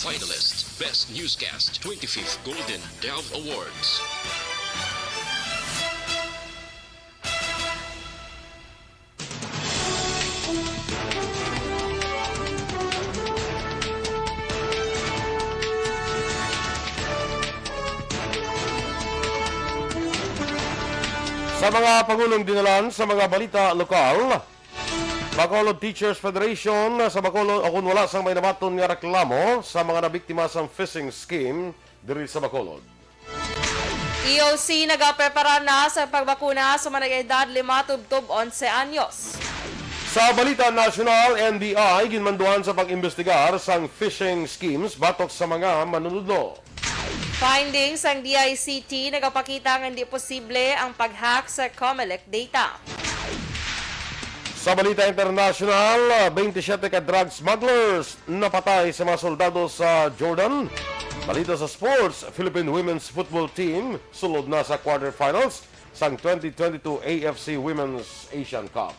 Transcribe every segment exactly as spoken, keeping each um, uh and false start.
Finalist, Best Newscast, twenty-fifth Golden Dove Awards. Sa mga pangulong dinalan sa mga balita lokal, Bacolod Teachers Federation sa Bacolod, o kung wala sang may nabaton nga reklamo sa mga nabiktima sang phishing scheme diri sa Bacolod. E O C nagaprepara na sa pagbakuna sa mga nag-edad lima tubtob onse anyos. Sa balita nasyonal, N B I ginmanduan sa pag-imbestigar sang phishing schemes batok sa mga manunudlo. Findings sang D I C T nagapakita nga hindi posible ang pag-hack sa Comelec data. Sa balita internasyonal, twenty-seven ka drug smugglers napatay sa mga soldado sa Jordan. Balita sa sports, Philippine women's football team sulod na sa quarterfinals sang twenty twenty-two A F C Women's Asian Cup.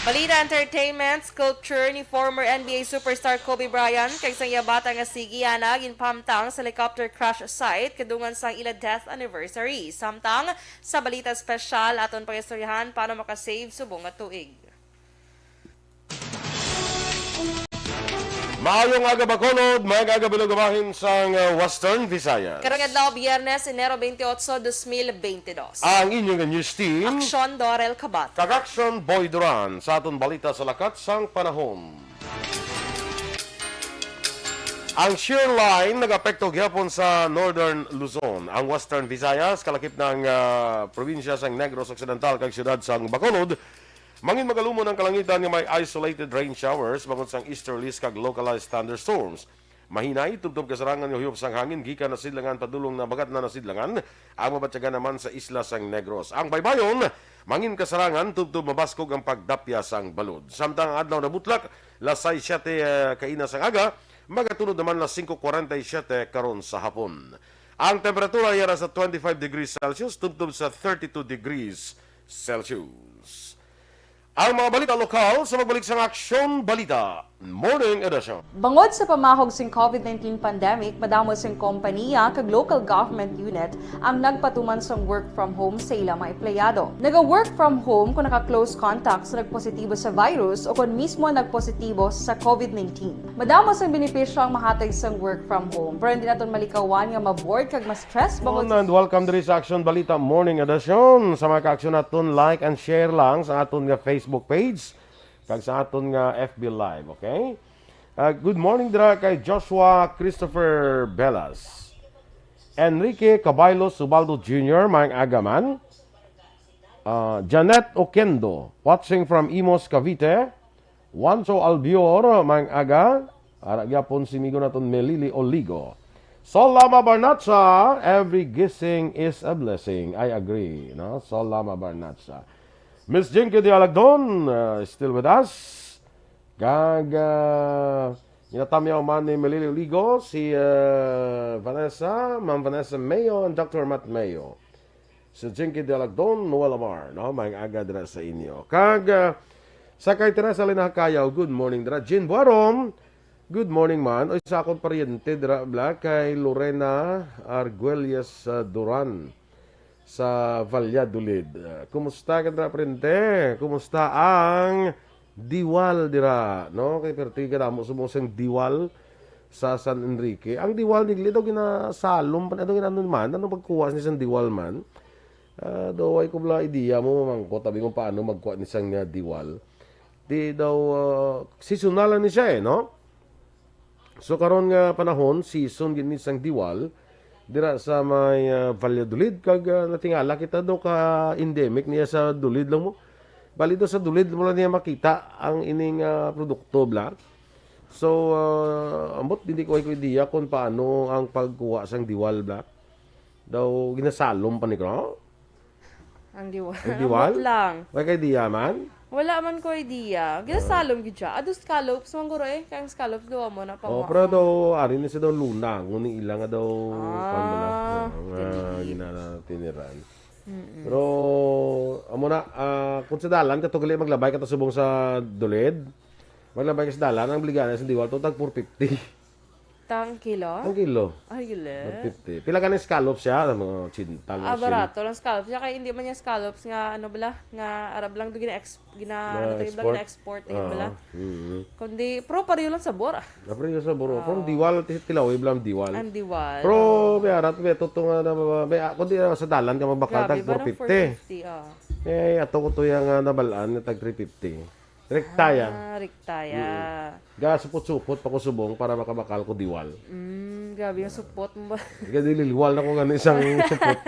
Balita entertainment, sculpture ni former N B A superstar Kobe Bryant kag sang iya bata nga si Gianna ginpahamtang sa helicopter crash site kadungan sang ila death anniversary. Samtang sa balita espesyal, aton pangistoryahan paano makasave subong nga tuig. Maayong aga, Bacolod. Maayong aga, Bilog, bahin sang, uh, Western Visayas. Karong adlaw, Biyernes, Enero twenty-eight, twenty twenty-two. Ang inyong news team, Aksyon Dorel Kabat. Kag Aksyon Boy Duran sa aton balita sa lakat sang panahon. Ang shear line nag-apekto gihapon sa Northern Luzon, ang Western Visayas, kalakip ng, ah, probinsya sang Negros Occidental kag siyudad sang Bacolod. Mangin magalumon ang kalangitan nga may isolated rain showers bangod sang easterlies kag localized thunderstorms. Mahinay tubtob kasarangan nga huyop sang hangin gikan nasidlangan padulong na bagat na nasidlangan ang mabatyagan naman sa isla sang Negros. Ang baybayon, mangin kasarangan tubtob mabaskog ang pagdapya sang balod. Samtang ang adlaw nabutlak, las sais siete, eh, kaina sang aga, magatunod naman las singko kuwarenta y siyete karon sa hapon. Ang temperatura yara sa twenty-five degrees Celsius tubtob sa thirty-two degrees Celsius. Ang mga balita lokal sa magbalik sang Aksyon Balita Morning Edition. Bangod sa pamahog sing covid nineteen pandemic, madamo sing kompaniya kag local government unit ang nagpatuman sang work from home sa ila mga empleyado. Naga-work from home kung naka-close contact sa nagpositibo sa virus o kon mismo nagpositibo sa covid nineteen. Madamo sang benepisyo ang mahatag sang work from home, pero hindi naton malikawan nga ma-bored kag ma-stress bangod. And welcome diri sa Aksyon Balita Morning Edition. Sa mga kaaksyon naton, like and share lang sa aton nga Facebook page kag sa aton nga F B Live, okay? Ah, good morning dira kay Joshua Christopher Belas. Enrique Cabaylo Subaldo Junior, maayong aga man. Ah, Janet Oquendo, watching from Imus, Cavite. Juancho Albior, maayong aga. Ara gyapon si migo naton Melili Oligo. Sol Lama Barnacha, every gising is a blessing. I agree, no? Sol Lama Barnacha. Miss Jinky Dialagdon, uh, still with us. Kag, uh, ginatamyaw man ni Melili Oligo, si, uh, Vanessa, Ma'am Vanessa Mayo, and Doctor Matt Mayo. Si Jinky Dialagdon, Noel Amar, no? Maayong aga dira sa inyo. Kag, ah, sa kay Teresa Lina Hacayaw, good morning dira. Jean Buarom, good morning man. Oy, sa akon paryente dira, bla, kay Lorena Arguelles, ah, Duran sa Valladolid. Ah, kumusta ka dira, paryente? Kumusta ang diwal dira, no? Kay perti kadamo subong sang diwal sa San Enrique. Ang diwal nila daw ginasalom pa, daw ginano man, ano pagkuha ni sang diwal man? Ah, daw ay ko bala idea mo mamangkot abi kung paano magkuha ni sang, ah, diwal. Di daw, ah, seasonal lang ni siya eh, no? So karon nga panahon, season gid ni sang diwal dira sa may, ah, Valladolid, kag, ah, natingala kita daw ka endemic niya sa Dulid lang mo. Bali daw sa Dulid mo lang niya makita ang ining, ah, produkto bla. So, ah, ambot hindi ko ay ko idea kung paano ang pagkuha sang diwal bla. Daw ginasalom pa ni ko. Ang diwal. Ang diwal? Ambot lang. Way kay idea man? Wala man ko idea. Ginasalom gyud siya. Ado scallops man guro eh. Kay ang scallops daw mo na Oh, panguha pero mo. Daw, ari na siya daw luna. Ngunit ila nga daw, Ah, kuwan mo na. Oo, nga, galing. Ginatiniran. Mm-mm. Pero, amo na, ah, kung sa dalan, kato gali maglabay, kato subong sa Dulid. Maglabay ka sa dalan, ang baligan sa diwal, to tag four fifty. Tang kilo? Ang kilo. Ay, gila. One fifty. Pila ka ni scallops siya? Mga ochenta nga Ah, shilling. Barato lang scallops. Siya kay hindi man niya scallops nga, ano bala, nga arab lang do gina-ex-, gina-, Na ano to, yung export. Bala, gina-export, yun bala. Ah, mm. Kundi, pero pareho lang sabor, ah. Na pareho sabor. Ah. Pero diwal, ti-, tilawib lang diwal. Ang diwal. Pero, may arat, may tuto nga na, may, ah, kundi, ah, sa dalan ka mabakal, Grabe tag ba ng four fifty? Four fifty, ah. Eh, ato ko to yung, ah, nabalaan, nga tag three fifty. Rektaya. Ah, rektaya. Mm. Ga supot-supot pa ko subong para makabakal ko diwal. Mm, grabe yung supot mo ba? Ga dililwal na ko gani isang supot.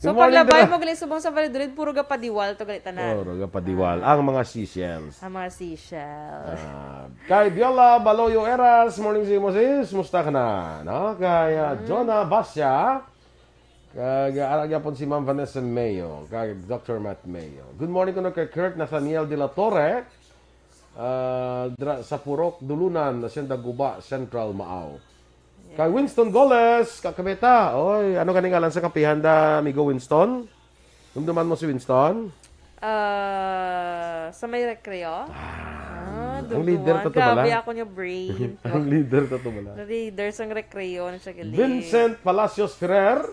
So, good morning, paglabay Dra. Mo gali subong sa Valladolid, puro ga padiwal to gali tanan. Puro ga padiwal. Ah. Ang mga seashells. Ang mga seashells. Ah, kay Viola Baloyo Eras, morning sa imo, sis. Musta ka na? No? Kay, ah, Mm. Jonah Basya, Kag, ah, ara gyapon si Ma'am Vanessa Mayo, kag Doctor Matt Mayo. Good morning kuno kay Kurt Nathaniel de la Torre, ah, dra-, sa Purok, Dulunan, Hacienda Guba, Central, Maao. Kay Winston Goles, Kakabeta. Oy, ano gani ngalan sa kapihan da, amigo Winston? Dumduman mo si Winston? Ah, sa may recreo? Ah, ang leader to, to pala. Grabe ako niya brain. Ang leader to, to pala. Na leader sang recreo na siya gali. Vincent Palacios Ferrer,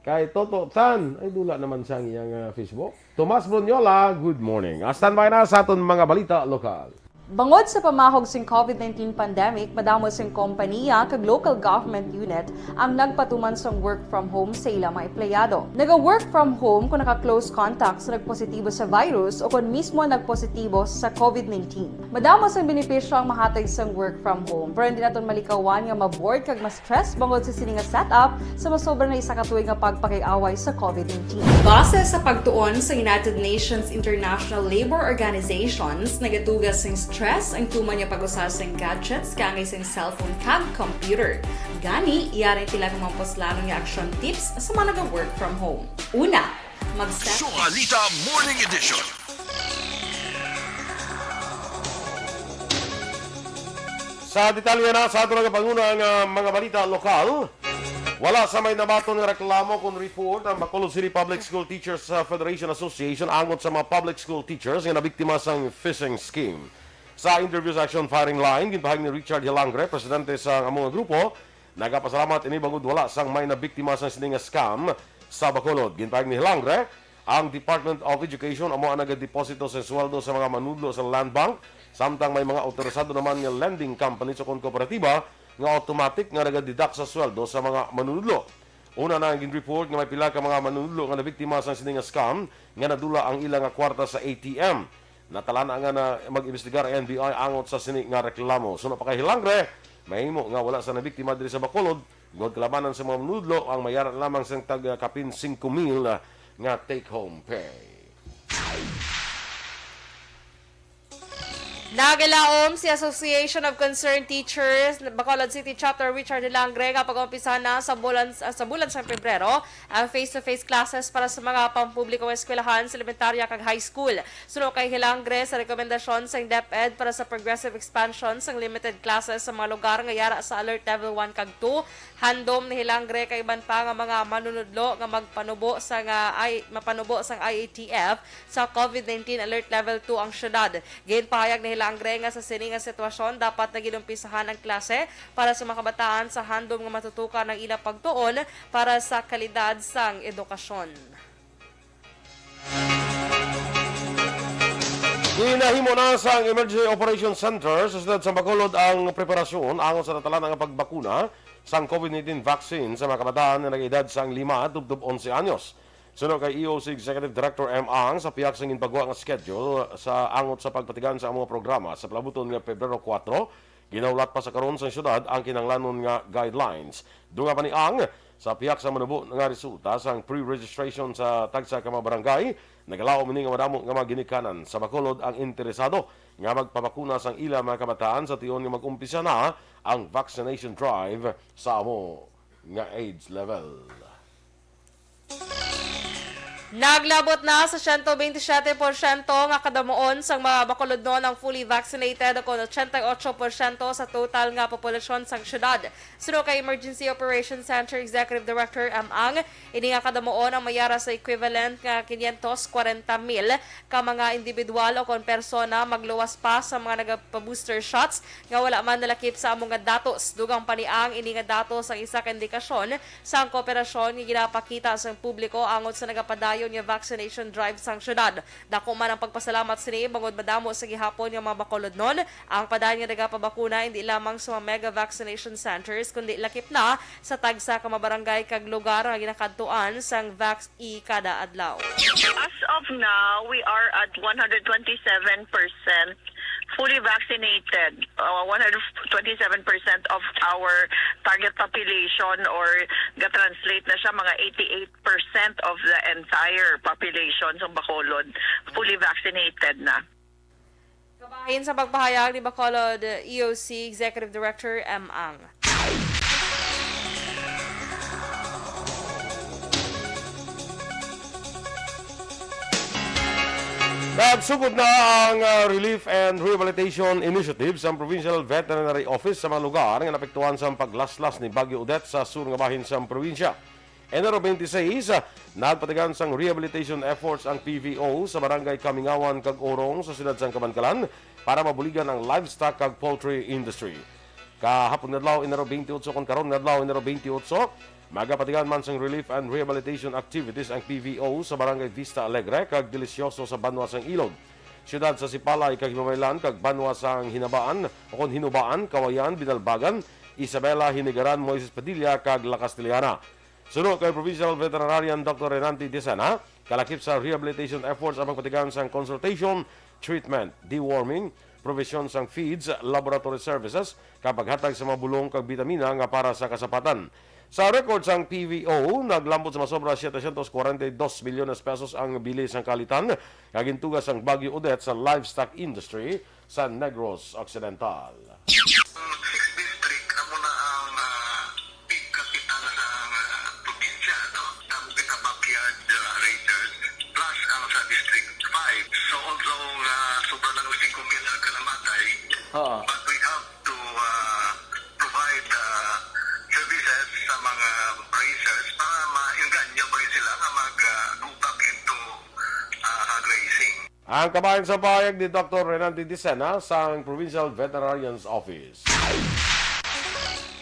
kay Toto Tan. Ay, dula naman siya ang iyang, ah, Facebook. Tomas Brunyola, good morning. Ah, standby na sa aton mga balita lokal. Bangod sa pamahog sing COVID nineteen pandemic, madamo sing kompaniya kag local government unit ang nagpatuman sang work from home sa ila mga empleyado. Naga-work from home kung naka-close contact sa nagpositibo sa virus o kon mismo nagpositibo sa COVID nineteen. Madamo sang benepisyo ang mahatag sang work from home, pero hindi naton malikawan nga ma-bored kag ma-stress bangod sa sini nga setup sa masobra na isa ka tuig nga pagpakiaway sa COVID nineteen. Base sa pagtuon sa United Nations International Labour Organizations, nagatuga sing stress ang tuman nga pag-usa sing gadgets kaangay sing cellphone kag computer. Gani, yari ang pila ka mga puslanon nga action tips sa mga naga-work from home. Una, mag-set Sualita Morning Edition. Sa detalye na sa aton nga panguna nga mga balita lokal, wala sa may nabaton nga reklamo kon report ang Bacolod City Public School Teachers, uh, Federation Association angot sa mga public school teachers nga nabiktima sang phishing scheme. Sa interview sa Action Firing Line, ginpahayag ni Richard Hilangre, presidente sa amo nga grupo, nagapasalamat ini bangod wala sang may nabiktima sang sini nga scam sa Bacolod. Ginpahayag ni Hilangre, ang Department of Education amo ang nagadeposito sa sweldo sa mga manudlo sa Land Bank, samtang may mga awtorisado naman nga lending companies o kon kooperatiba nga automatic nga nagadeduct sa sweldo sa mga manunudlo. Una na ang gin-report nga may pila ka mga manunudlo nga nabiktima sang sini nga scam nga nadula ang ila nga kwarta sa A T M. Natalana nga na mag-imbestigar ang N B I angot sa sini nga reklamo. Suno pa kay Hilangre, mahimo nga wala sa nabiktima diri sa Bacolod, bangod kalabanan sa mga manunudlo ang mayara lamang sang tag kapin singko mil nga take-home pay. Nagalaom si Association of Concerned Teachers, Bacolod City Chapter Richard Hilangre, nga pag-umpisa na sa bulan, sa bulan sa Pebrero ang face-to-face classes para sa mga pampublikong eskwelahan sa elementarya kag high school. Suno kay Hilangre, sa rekomendasyon sang DepEd para sa progressive expansion sang limited classes sa mga lugar nga yara sa Alert Level one kag two, handom ni Hilangre kag iban pa nga mga manunudlo nga magpanubo sa nga I-, mapanubo sang I A T F sa COVID nineteen Alert Level two ang syudad. Ginpahayag ni Hilangre nga sa sini nga sitwasyon, dapat na ginumpisahan ang klase para sa mga kabataan sa handom nga matutukan ang ilang pagtuon para sa kalidad sang edukasyon. Ginahimo na sang Emergency Operation Center sa siyudad sa Bacolod ang preparasyon angot sa natalan-a nga pagbakuna sang COVID nineteen vaccine sa mga kabataan nga nag-edad sang lima tubtob onse anyos. Suno kay E O C Executive Director M Ang, sa pihak sang ginpagwa nga schedule sa angot sa pagpatigan sa among programa sa palabuton nga Pebrero kuwatro, ginahulat pa sa karon sang siyudad ang kinahanglanon nga guidelines. Dunga pa ni Ang, sa pihak sa manubo nga resulta sang pre-registration sa tagsa ka mga barangay, nagalaom ini nga madamo nga mga ginikanan sa Bacolod ang interesado nga magpabakuna sang ila mga kabataan sa tion nga mag-umpisa na ang vaccination drive sa amo nga age level. Naglabot na sa siyento bente siyete porsyento nga kadamuon sang mga Bacolodnon ang fully vaccinated, kon ochenta y ocho porsyento sa total nga populasyon sang syudad. Suno kay Emergency Operations Center Executive Director M. Ang, ini nga kadamuon ang may ara sa equivalent nga quinientos kwarenta mil ka mga individual o kon persona magluwas pa sa mga nagapa-booster shots nga wala man nalakip sa amo nga datos. Dugang pa ni Ang, ini nga datos ang isa ka indikasyon sang kooperasyon nga ginapakita sang publiko angot sa nagapadayon nga vaccination drive sang syudad. Dako man ang pagpasalamat sini bangod madamo sa gihapon nga mga Bacolodnon ang padayon nga nagapabakuna, hindi lamang sa mga mega vaccination centers, kundi lakip na sa tagsa ka mga barangay kag lugar nga ginakadtuan sang Vax-E kada adlaw. As of now, we are at one hundred twenty-seven percent fully vaccinated. Uh, one hundred twenty-seven percent of our target population, or ga-translate na siya, mga eighty-eight percent of the entire population sa Bacolod, fully vaccinated na. Kabahin sa pagpahayag ni Bacolod E O C Executive Director M. Ang. Nagsugod na ang, ah, Relief and Rehabilitation Initiative sa Provincial Veterinary Office sa mga lugar nga naapektuhan sa paglaslas ni Bagyo Odette sa sur nga bahin sa probinsya. Enero twenty-six, ah, nagpatigan sang rehabilitation efforts ang P V O sa Barangay Kamingawan kag Orong sa siyudad sang Kabankalan para mabuligan ang livestock kag poultry industry. Kahapon nga adlaw, Enero twenty-eight, kon karon nga adlaw, Enero twenty-eight, magapatigan man sang relief and rehabilitation activities ang P V O sa Barangay Vista Alegre kag Delicioso sa banwa sang Ilog, siyudad sa Sipalay kag Himamaylan, kag banwa sang Hinabaan, o kon Hinubaan, Kawayan, Binalbagan, Isabela, Hinigaran, Moises Padilla, kag La Castellana. Suno kay Provincial Veterinarian Doctor Renante Dicena, kalakip sa rehabilitation efforts ang pagpatigan sang consultation, treatment, deworming, provision sang feeds, laboratory services, kag paghatag sa mga bulong kag bitamina nga para sa kasapatan. Sa record sang P V O, naglambot sa masobra setecientos cuarenta y dos milyones pesos ang bili sang kalitan nga gintuga sang Bagyo Odette sa livestock industry sa Negros Occidental. Six district, amo na ang, ah, big capital sa, ah, probinsya, no? Ang kita backyard, ah, raisers, plus ang sa District five. So, although, ah, sobra lang singko mil ang kalamatay, Oo. but we have to, ah, provide, ah, services sa mga raisers para maengganyo pa rin sila nga mag, ah, go back into, ah, hog raising. Ang kabahin sa pahayag ni Doctor Renante Dicena sang Provincial Veterinarian's Office.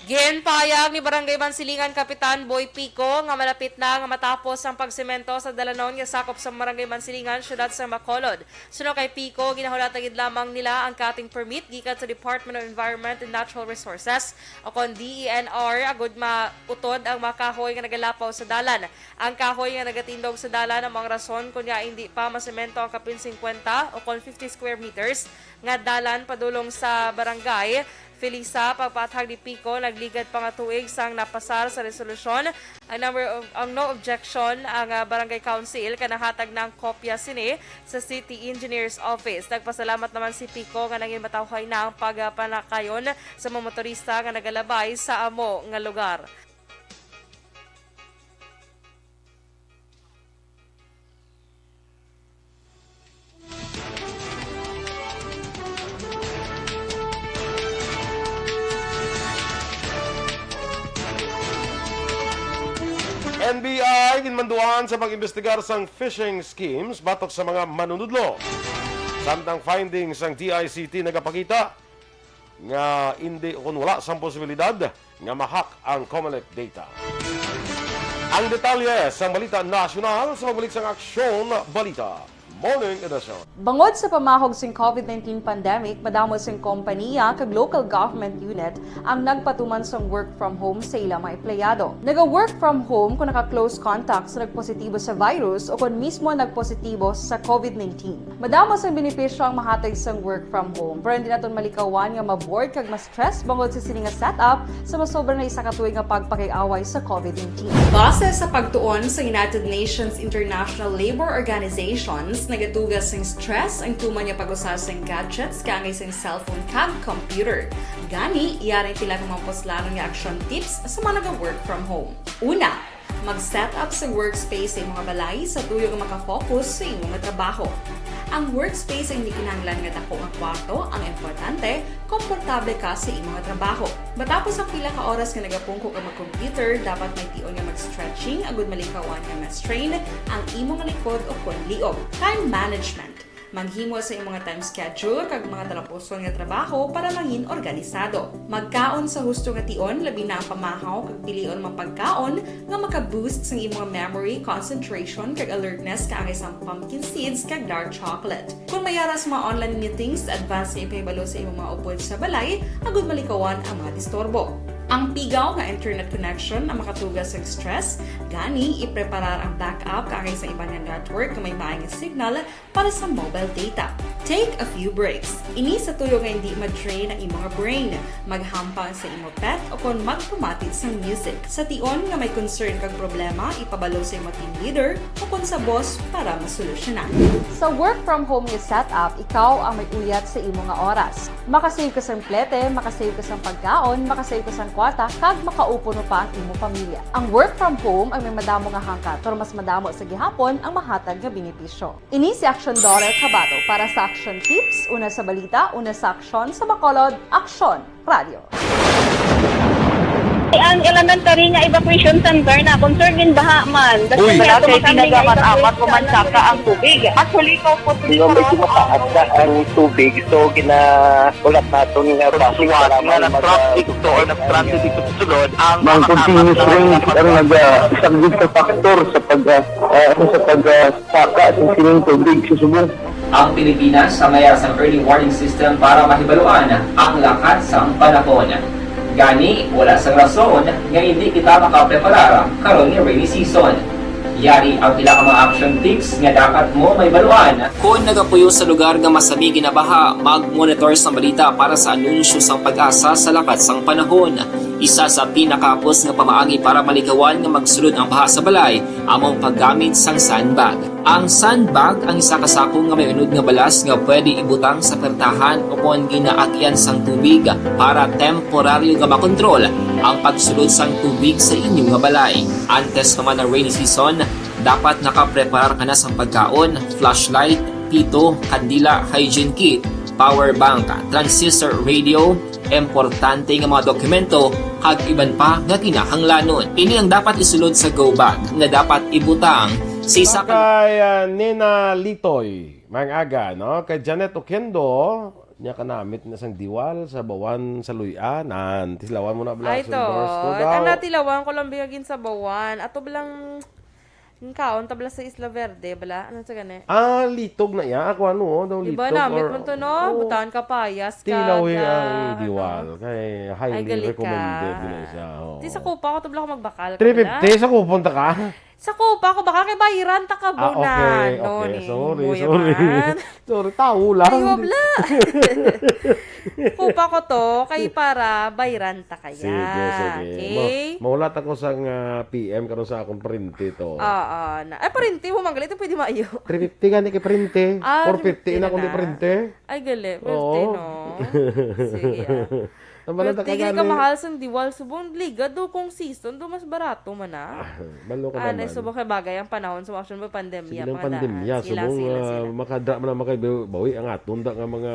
Ginpahayag ni Barangay Mansilingan Kapitan Boy Pico nga malapit na nga matapos ang pagsemento sa dalanon nga sakop sa Barangay Mansilingan, siyudad sa Bacolod. Suno kay Pico, ginahulat na gid lamang nila ang cutting permit gikan sa Department of Environment and Natural Resources, o kon D E N R, agud mautod ang mga kahoy nga nagalapaw sa dalan. Ang kahoy nga nagatindog sa dalan amo ang rason kon ngaa indi pa masemento ang kapin singkwenta o kon fifty square meters nga dalan padulong sa barangay. Felisa, pagpaathag ni Pico, nagligad pa nga tuig sang napasar sa resolusyon ang number of, ang no objection ang, ah, Barangay Council, kay nahatag na ang kopya sini sa City Engineer's Office. Nagpasalamat naman si Pico nga nangin matawhay na ang pagpanakayon sa mga motorista nga nagalabay sa amo nga lugar. N B I ginmanduan sa pag-imbestigar sang phishing schemes batok sa mga manunudlo. Samtang findings sang D I C T nagapakita nga indi o kon wala sang posibilidad nga ma-hack ang Comelec data. Ang detalye sa balita nasyonal sa pagbalik sang Aksyon Balita Morning Edition. Bangod sa pamahog sing COVID nineteen pandemic, madamo sing kompanya kag local government unit ang nagpatuman sang work from home sa ila mga empleyado. Naga-work from home kung naka-close contact sa nagpositibo sa virus o kon mismo nagpositibo sa COVID nineteen. Madamo sang benepisyo ang mahatag sang work from home, pero hindi naton malikawan nga ma-bored kag ma-stress bangod sa sini nga setup sa masobra na isa ka tuig nga pagpakig-away sa COVID nineteen. Base sa pagtuon sa United Nations International Labour Organizations, nagatuga sing stress ang tuman nga pag-usa sing gadgets kaangay sing cellphone kag computer. Gani, yari ang pila ka mga puslanon nga action tips sa mga naga-work from home. Una, Mag-set up sa workspace sa imong balay sa tuyo nga maka-focus sa imong trabaho. Ang workspace ang hindi kinahanglan nga dako nga kwarto, ang importante, komportable ka sa imong trabaho. Matapos ang pila ka oras nga nagapungko ka mag-computer, dapat may tion nga mag-stretching agud malikawan nga ma-strain ang imong likod o kon liog. Time management. Maghimo sa imong time schedule kag mga talapuson nga trabaho para mangin organisado. Magkaon sa husto nga tion, labi na ang pamahaw kag pilion mga pagkaon nga maka-boost sang imong memory, concentration, kag alertness kaangay sang pumpkin seeds kag dark chocolate. Kung may ara sa mga online meetings, advance nga ipahibalo sa imong mga upod sa balay agud malikawan ang mga disturbo. Ang pigaw nga internet connection ang makatuga sa stress, gani ipreparar ang backup kaangay sa iban nga network nga may maayong signal para sa mobile data. Take a few breaks. Ini sa tuyo nga hindi ma-drain ang imong brain. Maghampang sa imo pet o kon magpamati sang music. Sa tion nga may concern kag problema, ipabalo sa imo team leader o kon sa boss para masolusyonan. Sa work from home nga setup, ikaw ang may uyat sa imo nga oras. Makasave ka sang plete, makasave ka sang pagkaon, makasave ka sang kwarta, kag makaupo pa ang imo pamilya. Ang work from home ang may madamo nga hangkat, pero mas madamo sa gihapon ang mahatag nga benepisyo. Ini si Action Daughter Kabato para sa Action Tips, una sa balita, una sa aksyon, sa Bacolod, Aksyon Radio. Ang elementary nga evacuation center na concern gin baha man. Uy! Wala kay ginagamit-amat ko man saka ang tubig. Actually, ko po. Medyo mataas na ang tubig, so gina-, ulat naton nga traffic para nga mag-, nag-traffic to or nag-transit dito sa sulod ang mga continuous rain ang nag-, ah, isang big factor sa pag, ah, ah, sa pag, ah, saka sa sining tubig sa subong. Ang Pilipinas ang may sang early warning system para mahibaluan ang lakat sang panahon. Gani, wala sang rason nga hindi kita makapreparar karon nga rainy season. Yari ang pila ka mga action tips nga dapat mo mahibaluan. Kon nagapuyo sa lugar nga masami ginabaha, mag-monitor sang balita para sa anunsyo sang PAGASA sa lakat sang panahon. Isa sa pinakahapos nga pamaagi para malikawan nga magsulod ang baha sa balay amo ang paggamit sang sandbag. Ang sandbag ang isa ka sako nga may unod nga balas nga pwede ibutang sa pertahan o kon ginaagyan sang tubig para temporaryo nga makontrol ang pagsulod sang tubig sa inyo nga balay. Antes pa man ang rainy season, dapat nakapreparar ka na sang pagkaon, flashlight, pito, kandila, hygiene kit, power bank, transistor radio, importante nga mga dokumento, kag iban pa nga kinahanglanon. Ini ang dapat isulod sa go bag nga dapat ibutang sa isa ka Kay, ah, Nena Litoy, mga aga, no? Kay Janet Oquendo, niya kanamit na sang diwal sa bawan sa luy-an. Nan, tilawan mo na, bala, Ay, sa to. Doors ko daw. Ana, tilawan ko lang biyagin sa bawan. Ato blang Ang kaon, tabla sa Isla Verde, bala? Ano sa gani? Ah, litog na iya. Ako, ano, oh, daw Di ba, litog namit or, man to, no? Oh. Butangan ka payas ka, Tilaw, eh, bla, ang ano. Diwal. Kay Ay, highly gali ka. recommended na siya, oh. Di sa Copa ako, tabla ko magbakal ka, bala? Three fifty, sa Copa ta ka? Sa Copa ako, baka kay bayiran ta ka, Ah, okay, Bunan, no, okay. ni Sorry, Kuya sorry. Man. Sorry, tao lang. Ay, wabla. Kupa ko to, kay para bayran ta kaya. Sige, sige. Okay? Ma-, mahulat ako sang, ah, P M karon sa akong parente to. Oo, na. Ay, parente mo, manggalit, pwede maayo. Three fifty gani kay parente. Ah, Four fifty na kung di na. parente. Ay, gali, parente, Oo. no? Sige, ah. Ang balita Pero tigil ka ka gani. mahal sang diwal, subong ligad do kung season do mas barato man na. Ah, balo ka Ah, naman. na, subong kay bagay ang panahon, subong action ba pandemya Sige lang pa, pandemya, daan. Sila, subong, sila, ah, sila. makadra man na makaibawi ang aton da nga mga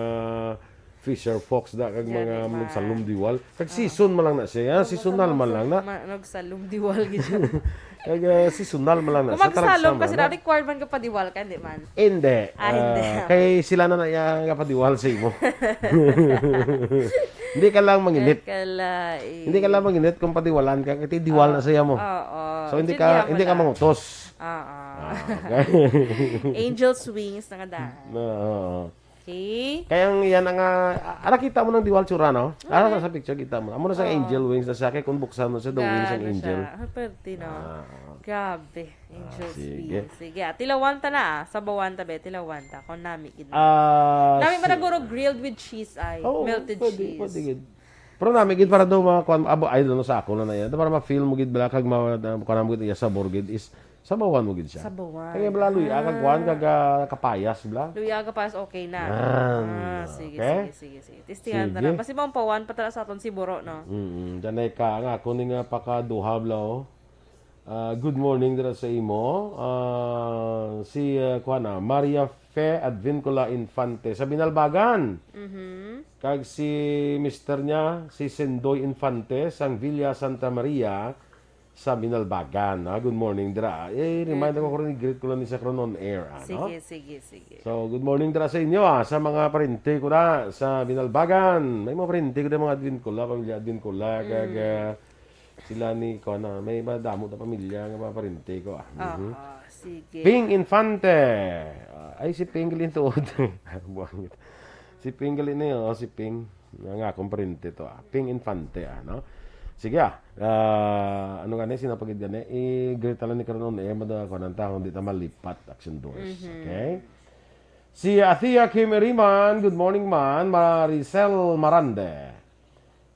fisher folks da kag Yan, mga di ba? nagsalom diwal. Kag Ah. season man lang na siya, Ang seasonal man masamasa-, lang na. ma-, nagsalom diwal gid siya. Kag, ah, seasonal man lang na Kung siya, tarag magsalom sama ka, sila, na. required man ka padiwal ka, hindi man? Hindi. Ah, hindi. Ah, kay sila na na iya nga padiwal sa imo. Hindi ka lang manginit. Kalain. Hindi ka lang manginit kung padiwalan ka, kay diwal na Ah, siya mo. oo. So, hindi Sige, ka, hapon hindi ka na. mangutos. Oo. Ah, okay. Angel swings na kadaan. No, oo. Okay. Kaya ang yan ang, ah, ara, kita mo ng diwal tsura, no? Ara, Okay. sa picture, kita mo. Amo na sa Oo. angel wings na siya, kay kung buksan mo siya, the wings ang Gaano angel. siya? Ah, pwerte, no? Ah. Grabe. Ah, Angel sige. wings. Sige, ah, tilawan ta na, ah. Sabawan ta, be, tilawan ta. Kung nami, gid na. Ah, Nami, si- managuro grilled with cheese, ay. Oo, Melted pwede, cheese. pwede, gid. Pero nami, gid, para daw mga kwan, abo, ay, ano, sa ako na na yan. Para ma-feel mo, gid, bala, kag ma-, na, kwan mo, gid, iya sabor, gid, is sabawan mo, gid siya. Sabawan. Kaya bala, luya, kag kwan, Ah. kag, ah, kapayas, bala. Luya, kapayas, okay na. Yan. Ah, sige, Okay? sige, sige, sige. Testingan ta Sige. na. Basi maumpawan pa tala sa aton si Buro, no? Mm, danay ka, nga, ako ni nga pakaduha, bala, oh. Ah, good morning dira sa imo. Ah, si, ah, kuan na, Maria Fe Advincula Infante sa Binalbagan. Mhm. Kag si mister niya, si Sendoy Infante, sang Villa Santa Maria sa Binalbagan. Ah, good morning dira. Eh, remind Good ako ko rin, greet ko lang ni sa karon on air, ano? Sige, sige, sige. So, good morning dira sa inyo, ah, sa mga parente ko na sa Binalbagan. May mga parente ko na, mga Advincula, pamilya Advincula, kag, Mm. ah, sila ni, kuan na, may madamo na pamilya nga mga parente ko, ah. Mhm. Aha, sige. Ping Infante. Ah, ay, si Ping gali tuod. Buang. Si Ping gali na yun, oh, si Ping. Nga, nga, akong parente to, ah. Ping Infante, ah, no? Sige, ah. Ah, ano gani, sinapagid gani? I-greet na lang ni karon on air, mada, kuan ang taon, di ta malipat, Action Doors. Mhm. Okay? Si Athea Kim Eriman, good morning, man. Maricel Marande.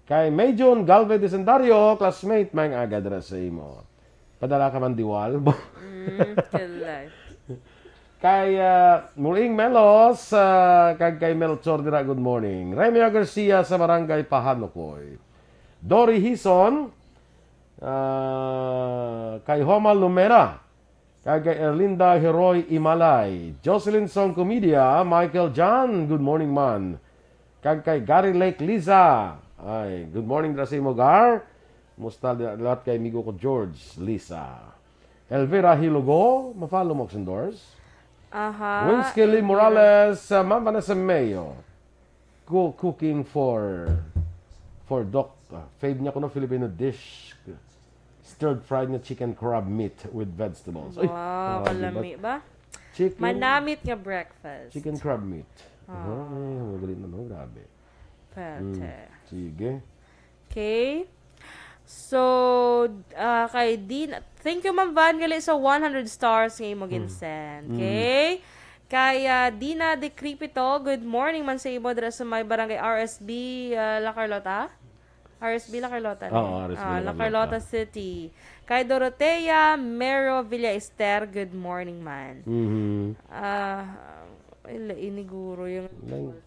Kay May June Galvez Desendario, classmate, may aga dira sa imo. Padala ka man diwal. Mm, kalay. Kay, ah, Muling Melos, ah, kag kay Melchor dira, good morning. Remia Garcia sa Barangay Pahanukoy. Dory Hison, ah, kay Homa Lumera, kag kay Erlinda Heroy Imalay, Jocelyn Song Comedia, Michael John, good morning man. Kag kay Gary Lake Liza, ay, good morning dira sa imo, Gar. Musta dira lahat kay amigo ko George Liza. Elvira Hilugo, ma-follow mo, Oxendors. Aha, Wins Kelly Elvira. Morales, uh, Ma'am Vanessa Mayo. Go cooking for, for Doc. Uh, fave niya kuno Filipino dish. Stir-fried nga chicken crab meat with vegetables. Ay, Wow, grabe ba? kalami ba? Chicken, Manamit nga breakfast. chicken crab meat. Ah. Ay, magaling na, no? Grabe. Pwerte. Mm, sige. Okay. So, ah, kay Dina, thank you, Ma'am Van, gali sa one hundred stars nga imo Mm. ginsend. Mm. Okay? Kay, ah, Dina Decrepito, good morning man sa imo dira sa may barangay R S B, ah, La Carlota? R S B La Carlota, Oo, no? R S B Ah, La La Carlota Carlota. City. Kay Dorotea Mero Villaester, good morning man. Mhm. Ah, ay, lain ni guro yung Lang-,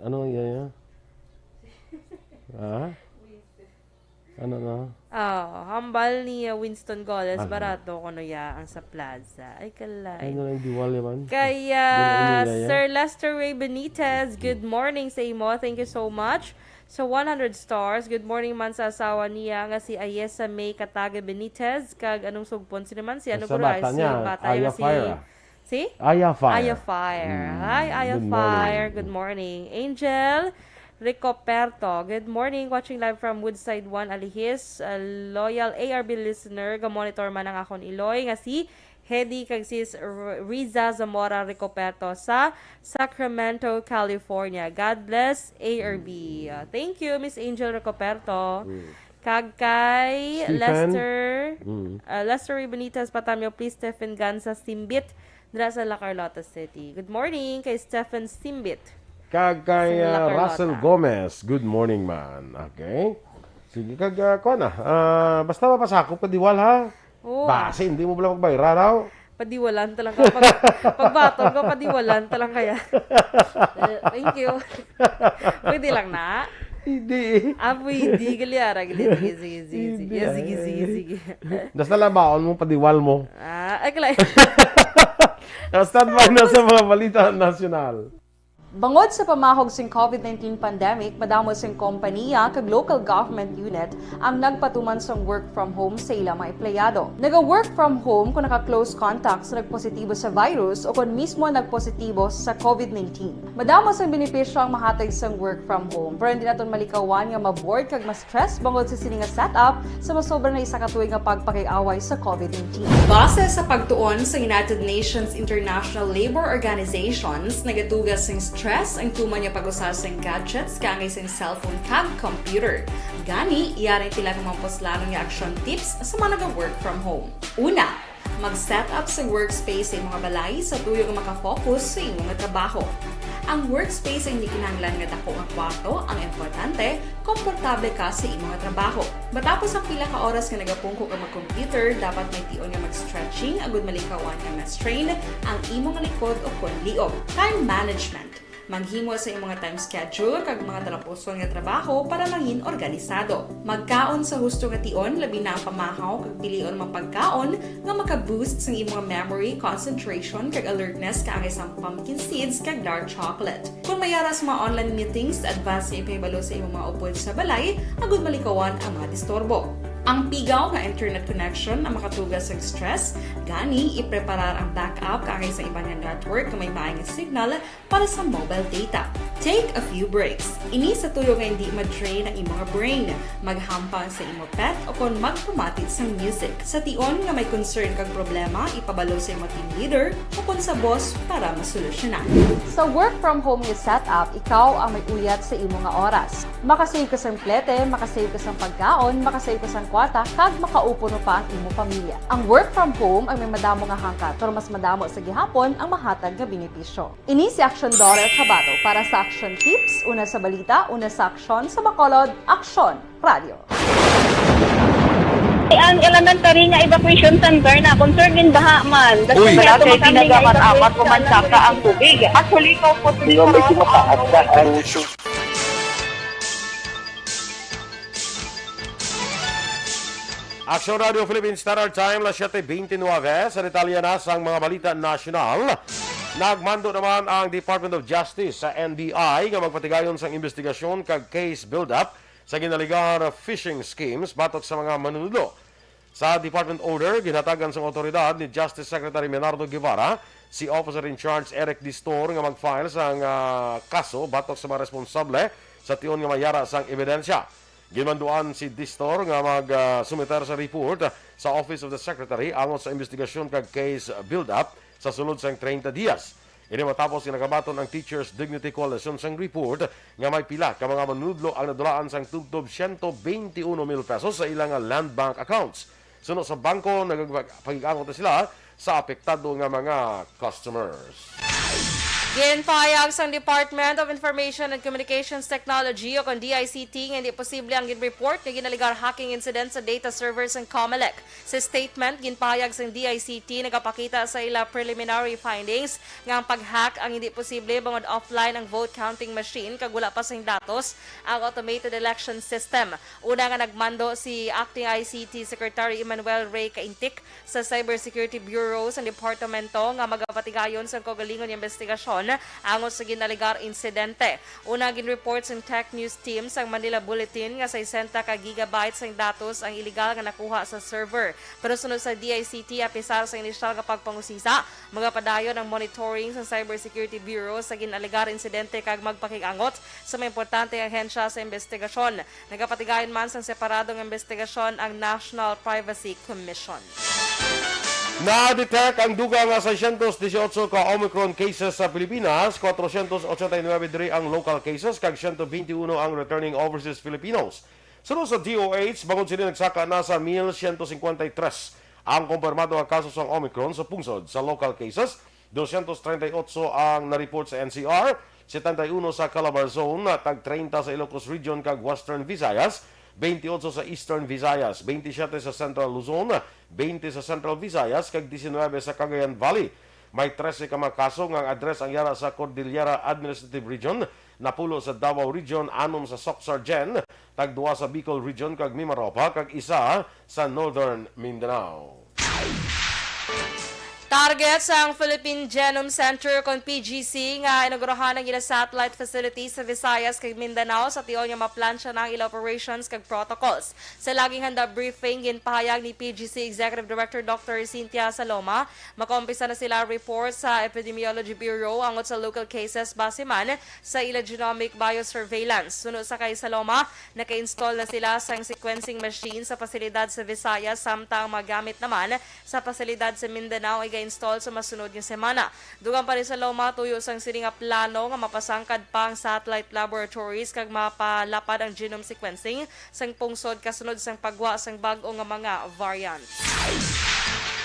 ano, Yaya? Ha? Ano na? Oh, hambal ni, uh, Winston Goles, Ano? barato kuno ya ang sa plaza. Ay, kalay. Ano lang, diwal naman? Kaya, Diwal, ano, Yaya? Sir Lester Ray Benitez, good morning sa imo. Thank you so much. So, one hundred stars. Good morning man sa asawa niya nga si Ayesa May Kataga Benitez. Kag anong sugpon? Sino man? Si ano, Sa guro? Ay, bata si niya, bata Aya niya, si Fire, ah. Si? Aya Fire. Aya Fire. Mm, Hi, Aya good morning. Fire. Good morning. Angel Ricoperto. Good morning. Watching live from Woodside one, Alihis. A loyal A R B listener. Ga-monitor man ang akon iloy nga si Hedy kag sis R-, Riza Zamora Ricoperto sa Sacramento, California. God bless A R B. Mm. Uh, thank you, Miss Angel Ricoperto. Mm. Kag kay Stephen? Lester, Mm. uh, Lester Ray Benitez Patamio, please, Stephen Gansa Simbit, dira sa La Carlota City. Good morning kay Stephen Simbit. Kag kay, Sa La uh, Russell Carlota. Gomez, good morning, man. Okay. Sige, kag, uh, kuha na. Uh, basta mapasakop ka, diwal, ha? Oo. Basi, hindi mo pala magbayra, daw. Padiwalan ta lang ka. Pag, pagbaton ko, padiwalan ta lang kaya. Eh, thank you. Pwede lang na? Hindi. Ah, pwede. Gali ara, gali. Sige, sige, sige, sige. Hindi, Yeah, sige, ay, sige, ay. sige. Basta labaon mo, padiwal mo. Ah, ay, kalay. Now, standby na sa mga balita nasyonal. Bangod sa pamahog sing covid nineteen pandemic, madamo sing kompaniya kag local government unit ang nagpatuman sang work from home sa ila mga empleyado. Naga-work from home kung naka-close contact sa nagpositibo sa virus o kon mismo nagpositibo sa covid nineteen. Madamo sang benepisyo ang mahatag sang work from home, pero hindi naton malikawan nga ma-bored kag ma-stress bangod sa sini nga setup sa masobra na isa ka tuig nga pagpakig-away sa covid nineteen. Base sa pagtuon sa United Nations International Labor Organizations, nagaduga sing stress ang tuman nga pag-usa sing gadgets kaangay sing cellphone kag computer. Gani, yari ang pila ka mga puslanon nga action tips sa mga naga-work from home. Una, mag-set up sa workspace sa imong balay sa tuyo nga maka-focus sa imong trabaho. Ang workspace ay hindi kinahanglan nga dako nga kwarto, ang importante, komportable ka sa imong trabaho. Matapos ang pila ka oras nga nagapungko ka mag-computer, dapat may tion nga mag-stretching agud malikawan nga ma-strain ang imong likod o kon liog. Time management. Maghimo sa imong time schedule kag mga talapuson nga trabaho para mangin organisado. Magkaon sa husto nga tion, labi na ang pamahaw kag pilion mga pagkaon nga maka-boost sang imong memory, concentration, kag alertness kaangay sang pumpkin seeds kag dark chocolate. Kung may yara sa mga online meetings, advance nga ipahibalo sa imong mga upod sa balay agud malikawan ang mga disturbo. Ang pigaw nga internet connection ang makatugas sa stress, gani ipreparar ang backup kaangay sa iban nga network nga may maay nga signal para sa mobile data. Take a few breaks. Ini sa tuyo nga hindi ma-drain ang imong brain. Maghampang sa imo pet o kon magpamati sang music. Sa tion nga may concern kag problema, ipabalo sa imo team leader o kon sa boss para masolusyonan. Sa work from home nga setup, ikaw ang may uyat sa imo nga oras. Makasave ka sang plete, makasave ka sang pagkaon, makasave ka sang kwarta, kag makaupo pa ang imo pamilya. Ang work from home ang may madamo nga hangkat, pero mas madamo sa gihapon ang mahatag nga benepisyo. Ini si Aksyon Dora Cabato para sa Aksyon Tips, una sa balita, una sa aksyon, sa Bacolod, Aksyon Radio. Ang elementary nga evacuation center na concern din baha man. Uy. Wala kay tinaga man amat o mansaka ang tubig. Actually, ikaw po. Di ba may kinakaadaan? Aksyon Radio Philippine Standard Time, las siete veintinueve. Sa detalye na sang mga balita nasyonal, nagmando naman ang Department of Justice sa N B I nga magpatigayon sang investigasyon kag case build-up sa ginalegar phishing schemes batok sa mga manunudlo. Sa department order, ginhatagan sang awtoridad ni Justice Secretary Menardo Guevara si Officer in Charge Eric Distor nga mag-file sang, ah, kaso batok sa mga responsable sa tion nga may yara sang ebidensya. Ginmanduan si Distor nga mag, ah, sumiter sa report sa Office of the Secretary angot sa investigasyon kag case build-up sa sulod sang treinta dias. Ini matapos nga nakabaton ang Teachers Dignity Coalition sang report nga may pila ka mga manunudlo ang nadulaan sang tubtob siyento beintiuno mil pesos sa ila nga land bank accounts. Suno sa bangko, nagagpag-angot na sila sa apektado nga mga customers. Ginpahayag sang Department of Information and Communications Technology o kon D I C T nga hindi posible ang gin-report nga ginalegar hacking incident sa data server sang Comelec. Sa statement, ginpahayag sang D I C T nagapakita sa ila preliminary findings nga ang pag-hack ang hindi posible bangod offline ang vote counting machine kag wala pa sing datos ang automated election system. Una nga nagmando si Acting I C T Secretary Emmanuel Ray Caintic sa Cybersecurity Bureau sang departamento nga magapatigayon sang kaugalingon nga investigasyon angot sa ginalegar insidente. Una, ginreport sang Tech News Team sang Manila Bulletin nga sesenta ka gigabytes sang datos ang iligal nga nakuha sa server. Pero sunod sa D I C T, apisar sa inisyal nga pagpangusisa, magapadayon ang monitoring sang Cybersecurity Bureau sa ginalegar insidente kag magpakig-angot sa mga importante nga ahensya sa investigasyon. Nagapatigayon man sang separado nga investigasyon ang National Privacy Commission. Na-detect ang dugang nga seiscientos dieciocho ka Omicron cases sa Pilipinas, cuatrocientos ochenta y nueve diri ang local cases, kag ciento veintiuno ang returning overseas Filipinos. Suno sa D O H, bangod sini nagsaka na sa mil ciento cincuenta y tres ang kumpirmado nga kaso sang Omicron sa pungsod. Sa local cases, doscientos treinta y ocho ang na-report sa N C R, setenta y uno sa Calabar Zone, tag treinta sa Ilocos Region kag Western Visayas, veintiocho sa Eastern Visayas, veintisiete sa Central Luzon, veinte sa Central Visayas, kag diecinuebe sa Cagayan Valley. May trese ka mga kaso nga ang address ang yara sa Cordillera Administrative Region, napulo sa Davao Region, anom sa Soccsksargen, tagduwa sa Bicol Region kag Mimaropa, kag isa sa Northern Mindanao. Target sang Philippine Genome Center kon P G C nga inaugurahan ang ila satellite facility sa Visayas kag Mindanao sa tion nga maplansya na ang ila operations kag protocols. Sa laging handa briefing, ginpahayag ni P G C Executive Director Doctor Cynthia Saloma, makaumpisa na sila report sa Epidemiology Bureau angot sa local cases base man sa ila genomic biosurveillance. Suno sa kay Saloma, naka-install na sila sang sequencing machine sa pasilidad sa Visayas, samtang magamit naman sa pasilidad sa Mindanao iga-install sa masunod nga semana. Dugang pa ni Saloma, tuyo sang sini nga plano nga mapasangkad pa ang satellite laboratories kag mapalapad ang genome sequencing sang pungsod kasunod sang paggwa sang bag-o nga mga variants.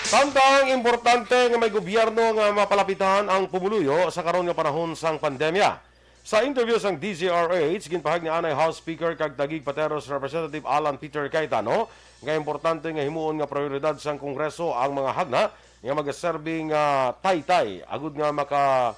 Samtang importante nga may gobyerno nga mapalapitan ang pumuluyo sa karon nga panahon sang pandemya. Sa interview sang D Z R H, ginpahayag ni anay House Speaker kag Taguig Pateros Representative Alan Peter Cayetano nga importante nga himuon nga prioridad sang Kongreso ang mga hagna nga magaserbi nga taytay agud nga maka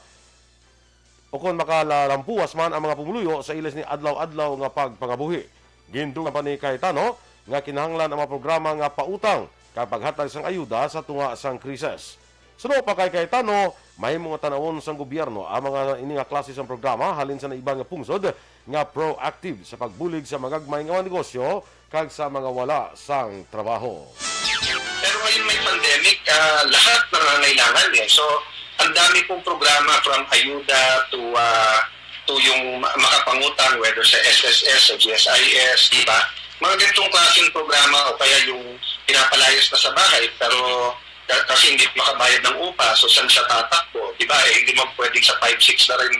ukon makalalampuwas man ang mga pumuluyo sa ila sini adlaw-adlaw nga pagpangabuhi. Gindugang pa ni Cayetano nga kinahanglan ang mga programa nga pautang kag paghatag sang ayuda sa tunga sang krisis. Suno pa kay Cayetano, mahimo nga tan-awon sang gobyerno ang mga ini nga klase sang programa halin sa naiban nga pungsod nga proactive sa pagbulig sa magagmay nga mga negosyo kag sa mga wala sang trabaho. Pero ngayon may pandemic, ah, lahat nangangailangan eh. So, ang dami pong programa from ayuda to ah, to yung ma- makapangutang, whether sa S S S, sa G S I S, di ba? Mga ganitong klaseng programa o kaya yung pinapalayas na sa bahay pero ka- kasi hindi makabayad ng upa, so saan siya tatakbo, di ba? Eh, hindi mo pwedeng sa five six na rin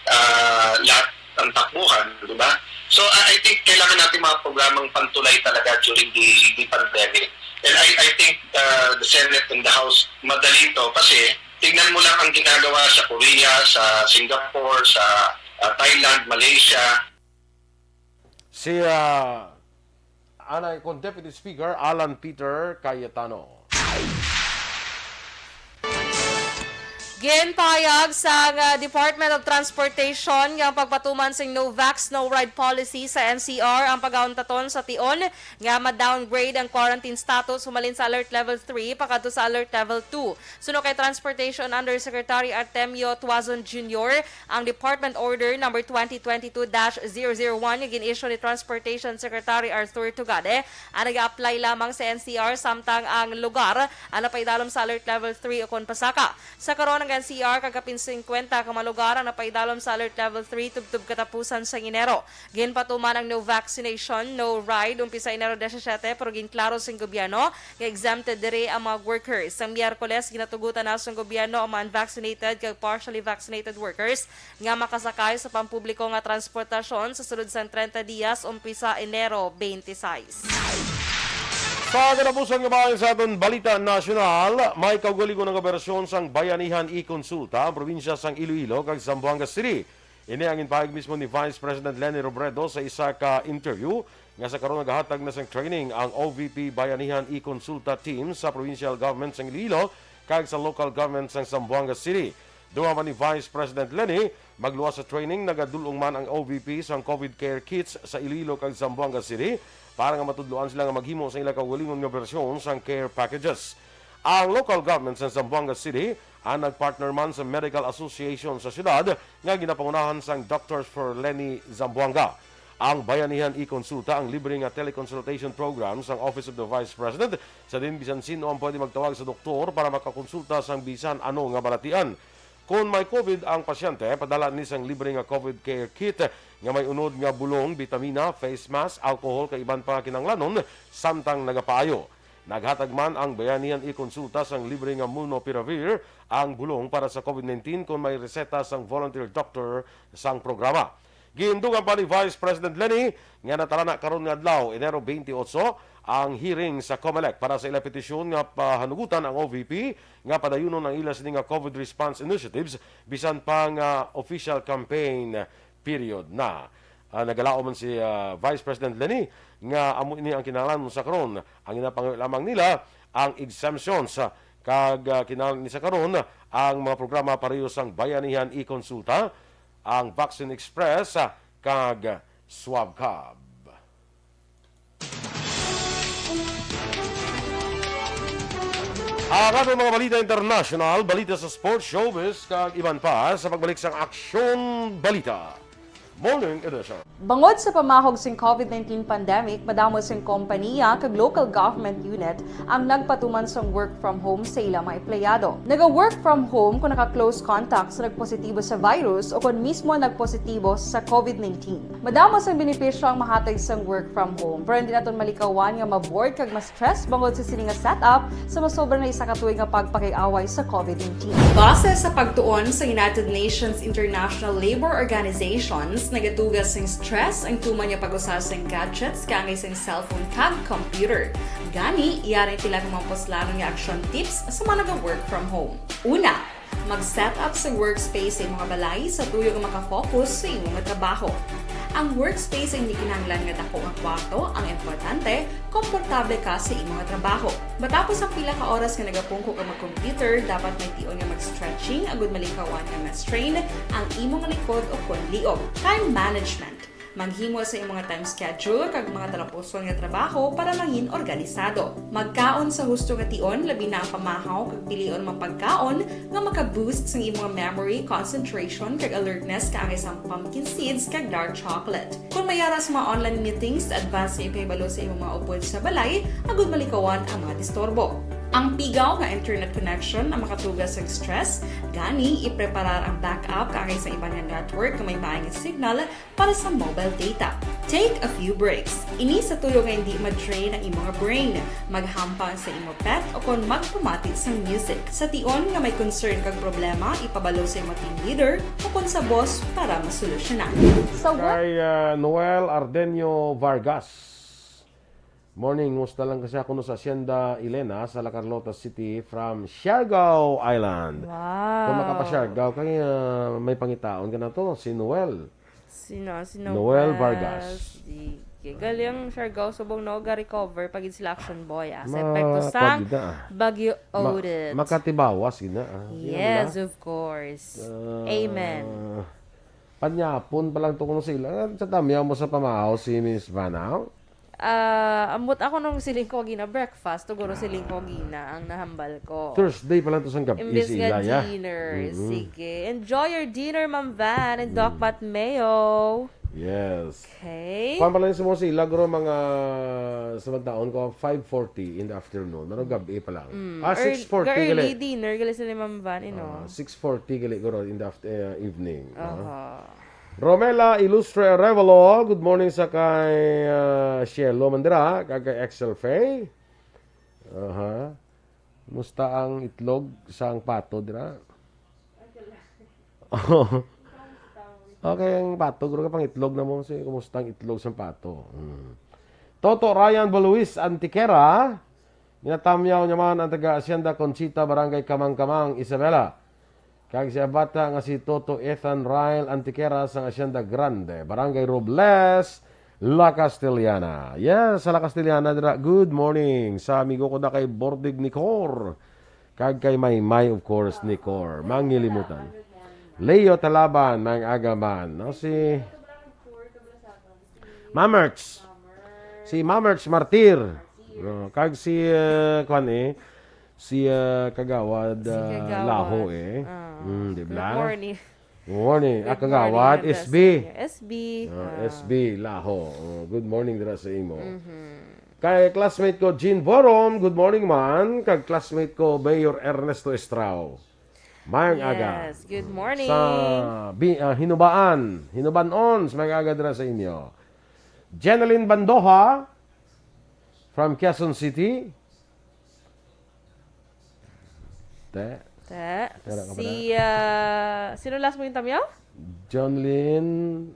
ah, lahat ang takbuhan, di ba? So I, I think kailangan natin mga programang pantulay talaga during the, the pandemic. And I, I think uh, the Senate and the House madali to kasi tignan mo lang ang ginagawa sa Korea, sa Singapore, sa uh, Thailand, Malaysia. Si uh, anay kon Deputy Speaker Alan Peter Cayetano. Ginpahayag sang ah, Department of Transportation nga ang pagpatuman sing No Vax, No Ride policy sa N C R ang pagauntaton sa tion nga ma-downgrade ang quarantine status humalin sa Alert Level three pakadto sa Alert Level two. Suno kay Transportation Undersecretary Artemio Tuazon Junior, ang Department Order number twenty twenty-two dash zero zero one nga gin-issue ni Transportation Secretary Arthur Tugade ang nag-a-apply lamang sa N C R samtang ang lugar ang napaidalom sa Alert Level three ukon pasaka. Sa karon, ang N C R kag kapin singkwenta ka mga lugar ang napaidalom sa Alert Level three tubtob katapusan sang Enero. Ginpatuman ang no vaccination, no ride umpisa Enero disisiete, pero ginklaro sang gobyerno nga exempted diri ang mga workers. Sang Miyerkules, ginatugutan na sang gobyerno ang mga unvaccinated kag partially vaccinated workers nga makasakay sa pampubliko nga transportasyon sa sulod sang treinta dias umpisa Enero twenty-six. Sa katapusan nga bahin sa aton balita nasyonal, may kaugalingon nga bersyon sang Bayanihan e-Konsulta ang probinsya sang Iloilo kag Zamboanga City. Ini ang ginpahayag mismo ni Vice President Leni Robredo sa isa ka interview nga sa karon nagahatag na sang training ang O V P Bayanihan e-Konsulta team sa provincial government sang Iloilo kag sa local government sang Zamboanga City. Dugang pa ni Vice President Leni, magluwas sa training, nagadul-ong man ang O V P sang COVID care kits sa Iloilo kag Zamboanga City para nga matudloan sila nga maghimo sa ila kaugalingon nga bersyon sang care packages. Ang local government sa Zamboanga City ang nagpartner man sa Medical Association sa siyudad nga ginapangunahan sang Doctors for Leni Zamboanga. Ang Bayanihan e-Konsulta ang libre nga teleconsultation program sang Office of the Vice President, sa diin bisan sin-o ang pwede magtawag sa doktor para makakonsulta sang bisan ano nga balatian. Kon may COVID ang pasyente, padala ni sang libre nga COVID care kit nga may unod nga bulong, bitamina, face mask, alcohol kag iban pa nga kinahanglanon samtang nagapaayo. Naghatag man ang Bayanihan e-Konsulta sang libre nga molnupiravir, ang bulong para sa COVID nineteen, kon may reseta sang volunteer doctor sang programa. Gindugang pa ni Vice President Leni nga natalana karon nga adlaw, Enero twenty-eight, ang hearing sa Comelec para sa ila petisyon nga pahanugutan ang O V P nga padayunon ang ila sini nga COVID response initiatives bisan pa nga official campaign period na. Ah, nagalaom man si ah, Vice President Leni nga amo ini ang kinahanglan sa karon. Ang ginapangayo lamang nila ang exemptions, ah, kag ah, kinahanglan ni sa karon ang mga programa pareho sang Bayanihan e-Konsulta, ang Vaccine Express, ah, kag SwabCab. Ang aton mga balita international, balita sa sports, showbiz, kag iban pa sa pagbalik sang Aksyon Balita Morning Edition. Bangod sa pamahog sing COVID nineteen pandemic, madamo sing kompaniya kag local government unit ang nagpatuman sang work from home sa ila mga empleyado. Naga-work from home kung naka-close contact sa nagpositibo sa virus o kon mismo nagpositibo sa COVID nineteen. Madamo sang benepisyo ang mahatag sang work from home, pero hindi naton malikawan nga ma-bored kag ma-stress bangod sa sini nga setup sa masobra na isa ka tuig nga pagpakig-away sa COVID nineteen. Base sa pagtuon sa United Nations International Labor Organizations, nagatuga sing stress ang tuman nga pag-usa sing gadgets kaangay sing cellphone kag computer. Gani, yari tila kung mga puslanon nga action tips sa mga naga-work from home. Una, mag-set up sa workspace sa imong balay sa tuyo nga makafocus sa imong trabaho. Ang workspace ay hindi kinahanglan nga dako nga kwarto. Ang importante, komportable ka sa imo nga trabaho. Matapos ang pila ka oras nga nagapungko ka mag-computer, dapat may tion nga mag-stretching agud malikawan nga ma-strain ang imo nga likod o kon liog. Time management. Maghimo sa imo nga time schedule kag mga talapuson nga trabaho para mangin organisado. Magkaon sa husto nga tion, labi na ang pamahaw kag pilion mga pagkaon nga maka-boost sang imo nga memory, concentration, kag alertness, kaangay sang pumpkin seeds kag dark chocolate. Kon may ara sa mga online meetings, advance nga ipahibalo sa imo mga upod sa balay agud malikawan ang mga disturbo. Ang pigaw nga internet connection ang makatuga sang stress, gani ipreparar ang backup kaangay sa iban nga network nga may maayong signal para sa mobile data. Take a few breaks. Ini sa tuyo nga hindi ma-drain ang imo nga brain. Maghampang sa imo pet o kon magpamati sang music. Sa tion nga may concern kag problema, ipabalo sa imo team leader o kon sa boss para masolusyonan. Sa work Kay ah, Noel Ardenio Vargas. Morning, musta lang kasi ako no sa Hacienda Elena sa La Carlota City from Siargao Island. Wow. Kung makapa-Siargao, kay ah, may pangitaon ka na to, si Noel. Sino? Si Noel Noel Vargas. Vargas. Sige. Gali ang Siargao subong no, ga-recover pa gid sila Action Boy, ah, sa Ma-, epekto sang kuwan gid na, ah. Bagyo Ma-, Odette. Makatibawas gid na, ah. Di ba Yes, na? Of course. Ah, Amen. Panyapon pa lang to kuno sila. Sa tamyaw mo sa pamahaw si Miss Vanao? Ah, ambot ako nung siling ko gina breakfast, tuguro siling ko gina ang nahambal ko. Thursday pa lang to sang gab-, Imbes nga sila, ya. Dinner. Mm-mm. Sige. Enjoy your dinner, Ma'am Van and Doc Mm. Bat Mayo. Yes. Okay. Kuwan pala yung sumosila, guro, mga sa mga taon ko, five forty in the afternoon. Marong gabi pa lang. Mm. Ah, Ear-, six forty early gali. Dinner, gali sila ni Ma'am Van, you know. Ah, six forty gali, guro, in the aft-, eh, evening, no? Aha. Romela Ilustre Arevalo, good morning sa kay, ah, Shelo Mandira, kag kay Excel Faye. Aha. Musta ang itlog sang pato dira? Okay, ang pato, guro ka pang itlog na mo. Si, kumusta ang itlog sang pato? Hmm. Toto Ryan Baluis Antiquera, ginatamyaw niya man ang taga Hacienda Conchita, Barangay Kamang-Kamang, Isabela. Kag siya bata nga si Toto Ethan Ryle Antiquera sang Hacienda Grande, Barangay Robles, La Castellana. Yes, sa La Castellana dira. Good morning sa amigo ko na kay Bordig Nicor. Kag kay Maymay, of course, Nicor. Mangilimutan. Leo Talaban, mang agaman. No, si Mamerch. Si Mamerch Martir. No, kag si, eh, kwan eh, si, eh, Kagawad, Si ah, Kagawad. Laho eh. Ah. Mm, di Good ba? morning. Good morning. Ah, Good Kagawad, morning, S B. Ambassador. S B. Ah, Ah. S B Laho. Oh, good morning dira sa imo. Mhm. Kay classmate ko, Jean Borom, good morning man. Kag classmate ko, Mayor Ernesto Estrao. Mayang aga. Yes, good morning. Sa bi-, ah, Hinubaan, Hinubanon, sa mayang aga dira sa inyo. Jeneline Bandoha from Quezon City. Te. Te. Tara ka pala. Si, ah, sino last mo yung tamyaw? Jonlyn,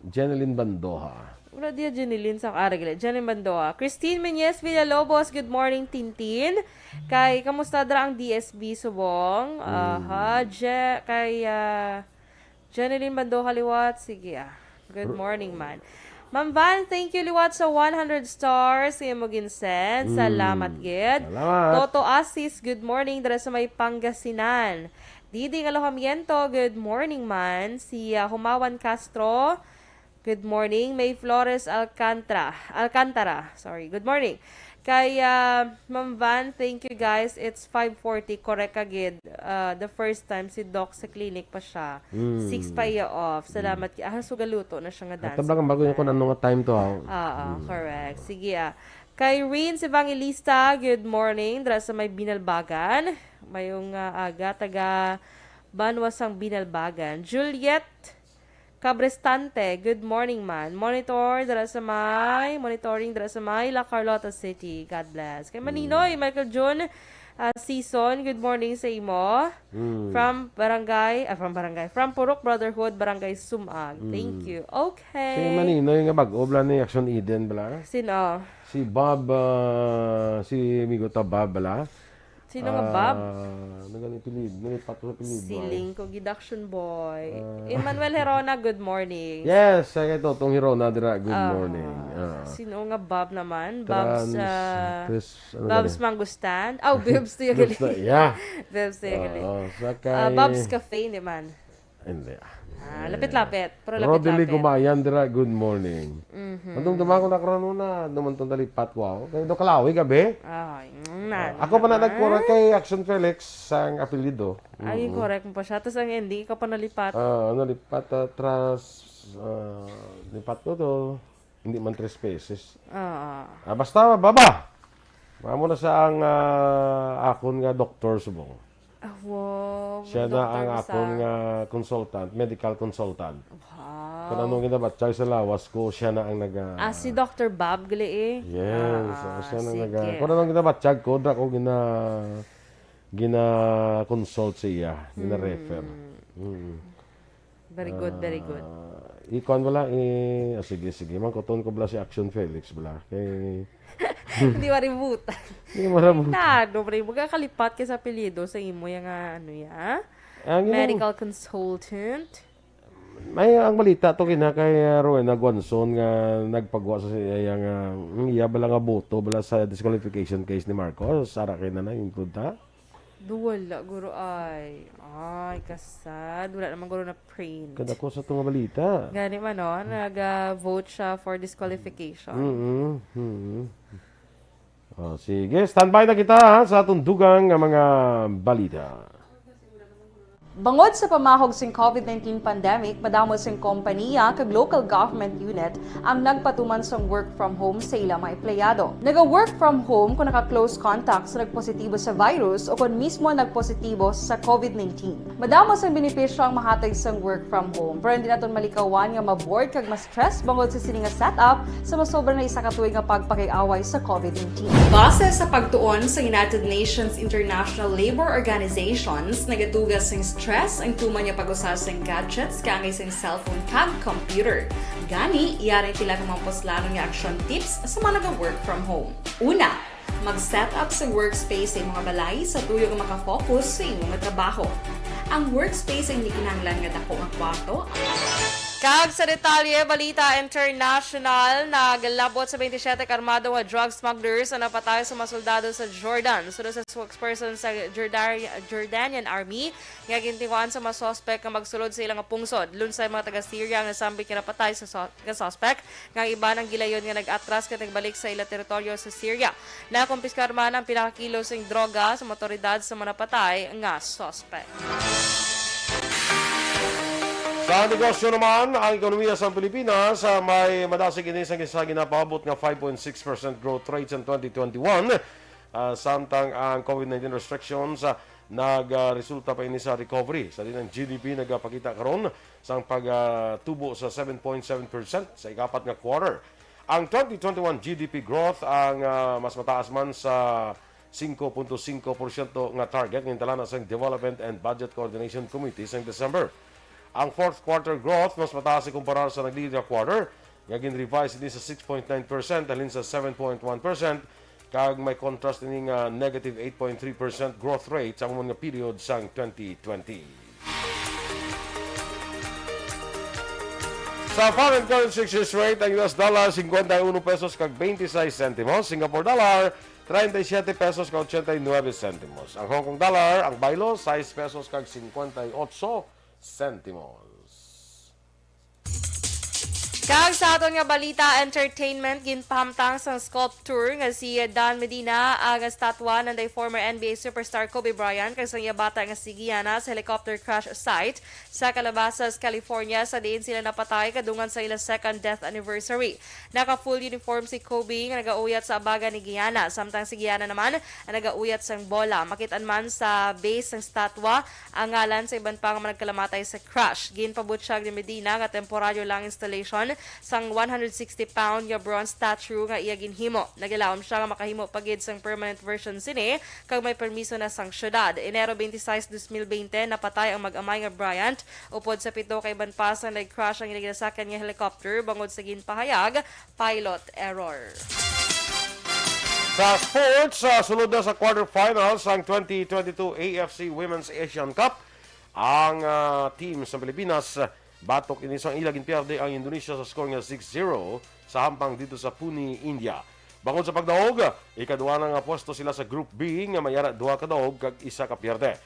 Jeneline Bandoha. Wala diya Jeneline sa, ah, regular. Jeneline Bandoha. Christine Menyes Villalobos, good morning, Tintin. Kay, kamusta dra ang D S B subong? Mm. Aha, Je-, kay, ah, Jeneline Bandoha liwat. Sige, ah. Good Ru- morning, man. Ma'am Van, thank you liwat sa one hundred stars nga imo ginsend. Mm. Salamat gid. Salamat. Toto Asis, good morning, dira sa may Pangasinan. Didi nga Alojamiento, good morning, man. Si, ah, Humawan Castro, good morning. May Flores Alcantara, Alcantara, sorry, good morning. Kay, ah, Ma'am Van, thank you, guys. It's five forty, correct ka gid. Ah, the first time si Doc sa clinic pa siya. Mm. Six pa iya off. Mm. Salamat ki-, ah, so galuto na siya nga dance At tabang bago yung kung program. Ano nga time to, ha? Oo, Mm. correct. Sige, ah. Kay Reens Evangelista, good morning. Dira sa may Binalbagan. Mayong, ah, aga, taga Banwa sang Binalbagan. Juliet Cabrestante, good morning, man. Monitor dira sa may, monitoring dira sa may La Carlota City. God bless. Kay Maninoy, Mm. Michael Jun, ah, Season, good morning sa imo. Mm. From Barangay, ah, from Barangay, from Purok Brotherhood, Barangay Sumag. Thank Mm. you. Okay. Si Maninoy nga bag-o bala ni Action Eden bala? Sino? Si Bob, ah, si amigo ta Bob bala? Sino nga Bob? Ah, ano gani apelyido? Nalipat ko sa apelyido, Si ay. Lingko Gidaction Boy. Ah. Emmanuel Herona, good morning. Yes, sa kay Totong Hirona dira, good Ah, morning. Ah. Sino nga Bob naman? Bob's, Trans-, ah, Chris, ano Bob's gani? Mango Stand? Oh, Bibs to yung Bibs galing. na, yeah. Bibs to yung galing. Oo, sa Ah, kay Bob's Cafe, hindi man. Hindi. Ah, lapit-lapit. Pero Rodely lapit-lapit. Gumayan dira, good morning. Mhm. Andong dumako na karon na, naman tong dalipat ko, ah. Kaya do Kalawi gabi. Ay, mm, Ah, na ako pa na naman. Nagkura kay Action Felix sang apelyido. Ay, Mm-mm. correct mo pa siya. Tas ang ending, ikaw pa nalipat. Ah, ano, lipat, ah, tras, ah, lipat ko to. Hindi man tres pesos. Oo. Ah, basta, baba! Amo na sa ang, ah, akon nga doktor subong. Ah, wow, Siya na doktor ang mo akon sa nga consultant, medical consultant. Wow. Kung anong ginabatyag sa lawas ko, siya na ang naga- Ah, si Doctor Bob gali eh. Yes, Ah, so siya na sige. naga-, kung anong ginabatyag ko, dra ko gina-, gina-consult siya, gina-refer. Mm. Mm. Very good, very good. Ah, ikuan wala, eh, ah, sige, sige. Mangkuton ko bala si Action Felix bala. Kay Hindi maributan. Hindi maributan. Nado, pre, magkakalipat ka sa apelyido sa imo yang, ah, ano ya? Ang ilang Medical consultant. May ang balita to kina kay, ah, Rowena Guanzon nga nagpagwa sa iya nga, ang iya bala nga boto bala sa disqualification case ni Marcos. Ara kay na na, include ta? Do, wala, guro, ay. Ay, kasad. Wala naman, guro, na print. Kadako sa to nga balita. Gani man, no? Nag-vote siya for disqualification. Mm-hmm. Mm-hmm. Oh, sige, standby na kita, ha, sa atong dugang nga mga balita. Bangod sa pamahog sing COVID nineteen pandemic, madamo sing kompaniya kag local government unit ang nagpatuman sang work from home sa ila mga empleyado. Naga-work from home kung naka-close contact sa nagpositibo sa virus o kon mismo nagpositibo sa COVID nineteen. Madamo sang benepisyo ang mahatag sang work from home, pero hindi naton malikawan nga ma-bored kag ma-stress bangod sa sini nga setup sa masobra na isa ka tuig nga pagpakig-away sa COVID nineteen. Base sa pagtuon sa United Nations International Labour Organizations, nagatuga sing stress ang tuman nga pag-usa sing gadgets kaangay sing cellphone kag computer. Gani, yari sila nga mga puslanon nga action tips sa mga naga-work from home. Una, mag-set up sa workspace sa imo nga balay sa tuyo nga makafocus sa imo nga trabaho. Ang workspace ay hindi kinahanglan nga dako nga kwarto. Kag sa detalye, balita international, naglabot sa twenty-seven ka armado nga drug smugglers ang napatay sa mga soldado sa Jordan. Suno sa spokesperson sa Jordar-, Jordanian Army, nga gintinguhaan sa mga suspek nga magsulod sa ilang pungsod. Lunsay mga taga-Syria ang nasambit nga napatay sa su-, nga suspek, nga ang iban ang gilayon nga nag-atras kag nagbalik sa ila teritoryo sa Syria. Nakumpiskar man ang pila ka kilo sing droga sa mga awtoridad sa mga napatay nga suspek. Sa negosyo naman, ang ekonomiya sa Pilipinas, ah, may madasig ini sa isa ginapaabot nga five point six percent growth rate sa twenty twenty-one. Ah, samtang ang COVID nineteen restrictions, ah, nag, ah, resulta pa ini sa recovery. Sa din ang G D P nagapakita karon sang pag, ah, tubo sa seven point seven percent sa ikapat nga quarter. Ang twenty twenty-one G D P growth ang, ah, mas mataas man sa singko punto singko porsyento nga target nga gintalana sang Development and Budget Coordination Committee sang December. Ang fourth quarter growth mas mataas ikumparar sa nagligid nga quarter, nga gin-revise ini sa six point nine percent halin sa seven point one percent, kag may contrast ini nga negative eight point three percent growth rate sa amo nga period sang twenty twenty. Sa foreign currency exchange rate, ang U S dollar, cincuenta y uno pesos kag veintiséis centimos, Singapore dollar, treinta y siete pesos kag ochenta y nueve centimos. Ang Hong Kong dollar, ang baylo, sais pesos kag cincuenta y ocho centimos. Kag sa aton nga balita, entertainment, ginpahamtang sang sculptor nga si Dan Medina ang estatwa nanday former N B A superstar Kobe Bryant kag sang iya bata nga si Gianna sa helicopter crash site sa Calabasas, California, sa diin sila napatay kadungan sa ila second death anniversary. Naka full uniform si Kobe nga nagauyat sa abaga ni Gianna, samtang si Gianna naman ang nagauyat sang bola. Makit-an man sa base sang statwa ang ngalan sa iban pa nga mga nagkalamatay sa crash. Ginpabutyag ni Medina nga temporaryo lang installation sang one hundred sixty pound nga bronze statue nga iya ginhimo. Nagalaom siya nga makahimo pa gid sang permanent version sini kag may permiso na sang syudad. Enero twenty-six, dos mil bente, napatay ang mag-amay nga Bryant upod sa pito ka iban pa sang nag-crash ang ila ginasakyan nga helicopter bangod sa ginpahayag pilot error. Sa sports, ah, sulod na sa quarterfinals ang twenty twenty-two A F C Women's Asian Cup. Ang, ah, team sa Pilipinas, ah, batok ini sa ila ginpierde ang Indonesia sa score nga six zero sa hampang dito sa Pune, India. Bangod sa pagdaog, ikaduha na nga pwesto sila sa Group B nga may ara duha ka daog kag isa ka pierde.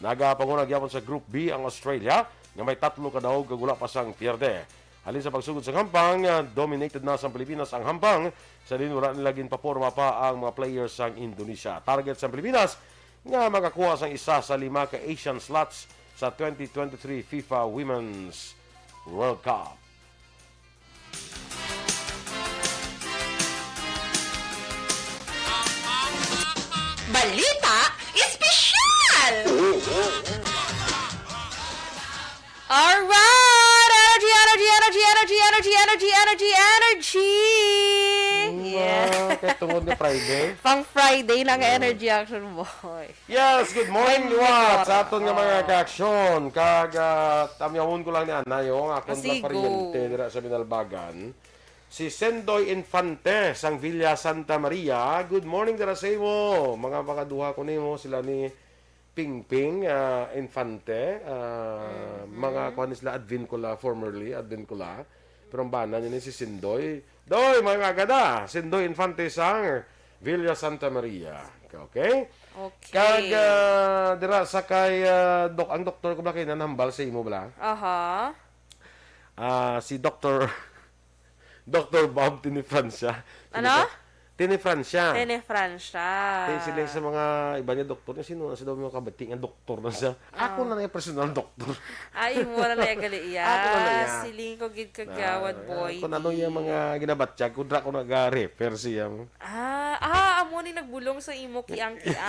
Nagapanguna gyapon sa Group B ang Australia, nga may tatlo ka daog kag wala pa sang pierde. Halin sa pagsugod sa hampang, ah, dominated na sang Pilipinas ang hampang, sa diin wala nila ginpaporma pa ang mga players sang Indonesia. Target sang Pilipinas nga makakuha sang isa sa lima ka Asian slots sa twenty twenty-three FIFA Women's World Cup. Balita Espesyal! Alright! Energy, energy, energy, energy, energy, energy, energy, energy, energy! Yeah. Ah, kay tungod nga Friday. Pang Friday lang energy, Action Boy. Yes, good morning, Good liwat morning. sa aton nga mga kaaksyon. Kag, ah, tamyawon ko lang ni Anay, oh, ang akon Sige. lang pariente dira sa Binalbagan. Si Sendoy Infante sang Villa Santa Maria. Good morning dira sa imo. Mga pakaduha ko nimo, sila ni Pingping, ah, Infante, ah, mga kuan ni sila Advincula, formerly Advincula. Pero ang bana niya ni si Sindoy. Doy, may mga gada. Sindoy Infante sang Villa Santa Maria. Okay? Okay. Kag, ah, dira sa kay, ah, dok, ang doktor ko bala kay nanambal sa imo bala. Aha. Ah, si Doktor Doktor Bob Tinifrancia. Ano? Tinifrancia. Tinifrancia. Kay sila sa mga iba niya doktor niya, sino na sa daw mga kabati nga doktor na siya. Ako na na yung personal doktor. Ay, mo na lang gali iya. Ako na lang iya. Siling ko gid kagawad, Ah, boy. Kung ano yung mga ginabatyag, kung dra ko nag-refer siya. Ah, ah, amo ni nagbulong sa imo kiang-kiang.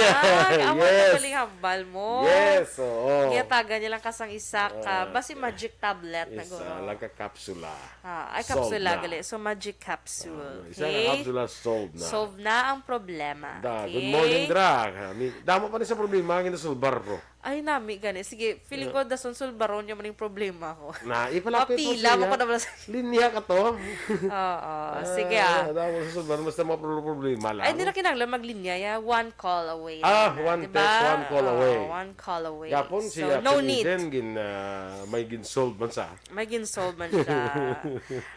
Amo Yes. na paling hambal mo. Yes, oo. Giyatagan niya lang kasang isa ka. Ah, Basi magic tablet na Isa guro. Lang ka kapsula. Ah, ay, Solve kapsula na. gali. So, magic capsule. Isa Okay? ka kapsula, solve na. Solve na ang problema. Da, Okay? Good morning, Dra. Kami, damo pa ni sa problema ang ginasolbar, bro. Ay, nami gani. Sige, feeling ko dason sulbaron niya man yung problema ko. Na, ipalapit mo Papila mo siya. ko na pala sa... Linya ka to. Oo, sige ah. Damo sa solbar, basta mga pro- problema lang. Ay, hindi na kinahanglan maglinya ya. One call away. Ah, na, one diba? text, one call Oo, away. One call away. Yapon So, siya, no need. Gin, gin, ah, may ginsolve man sa. May ginsolve man siya.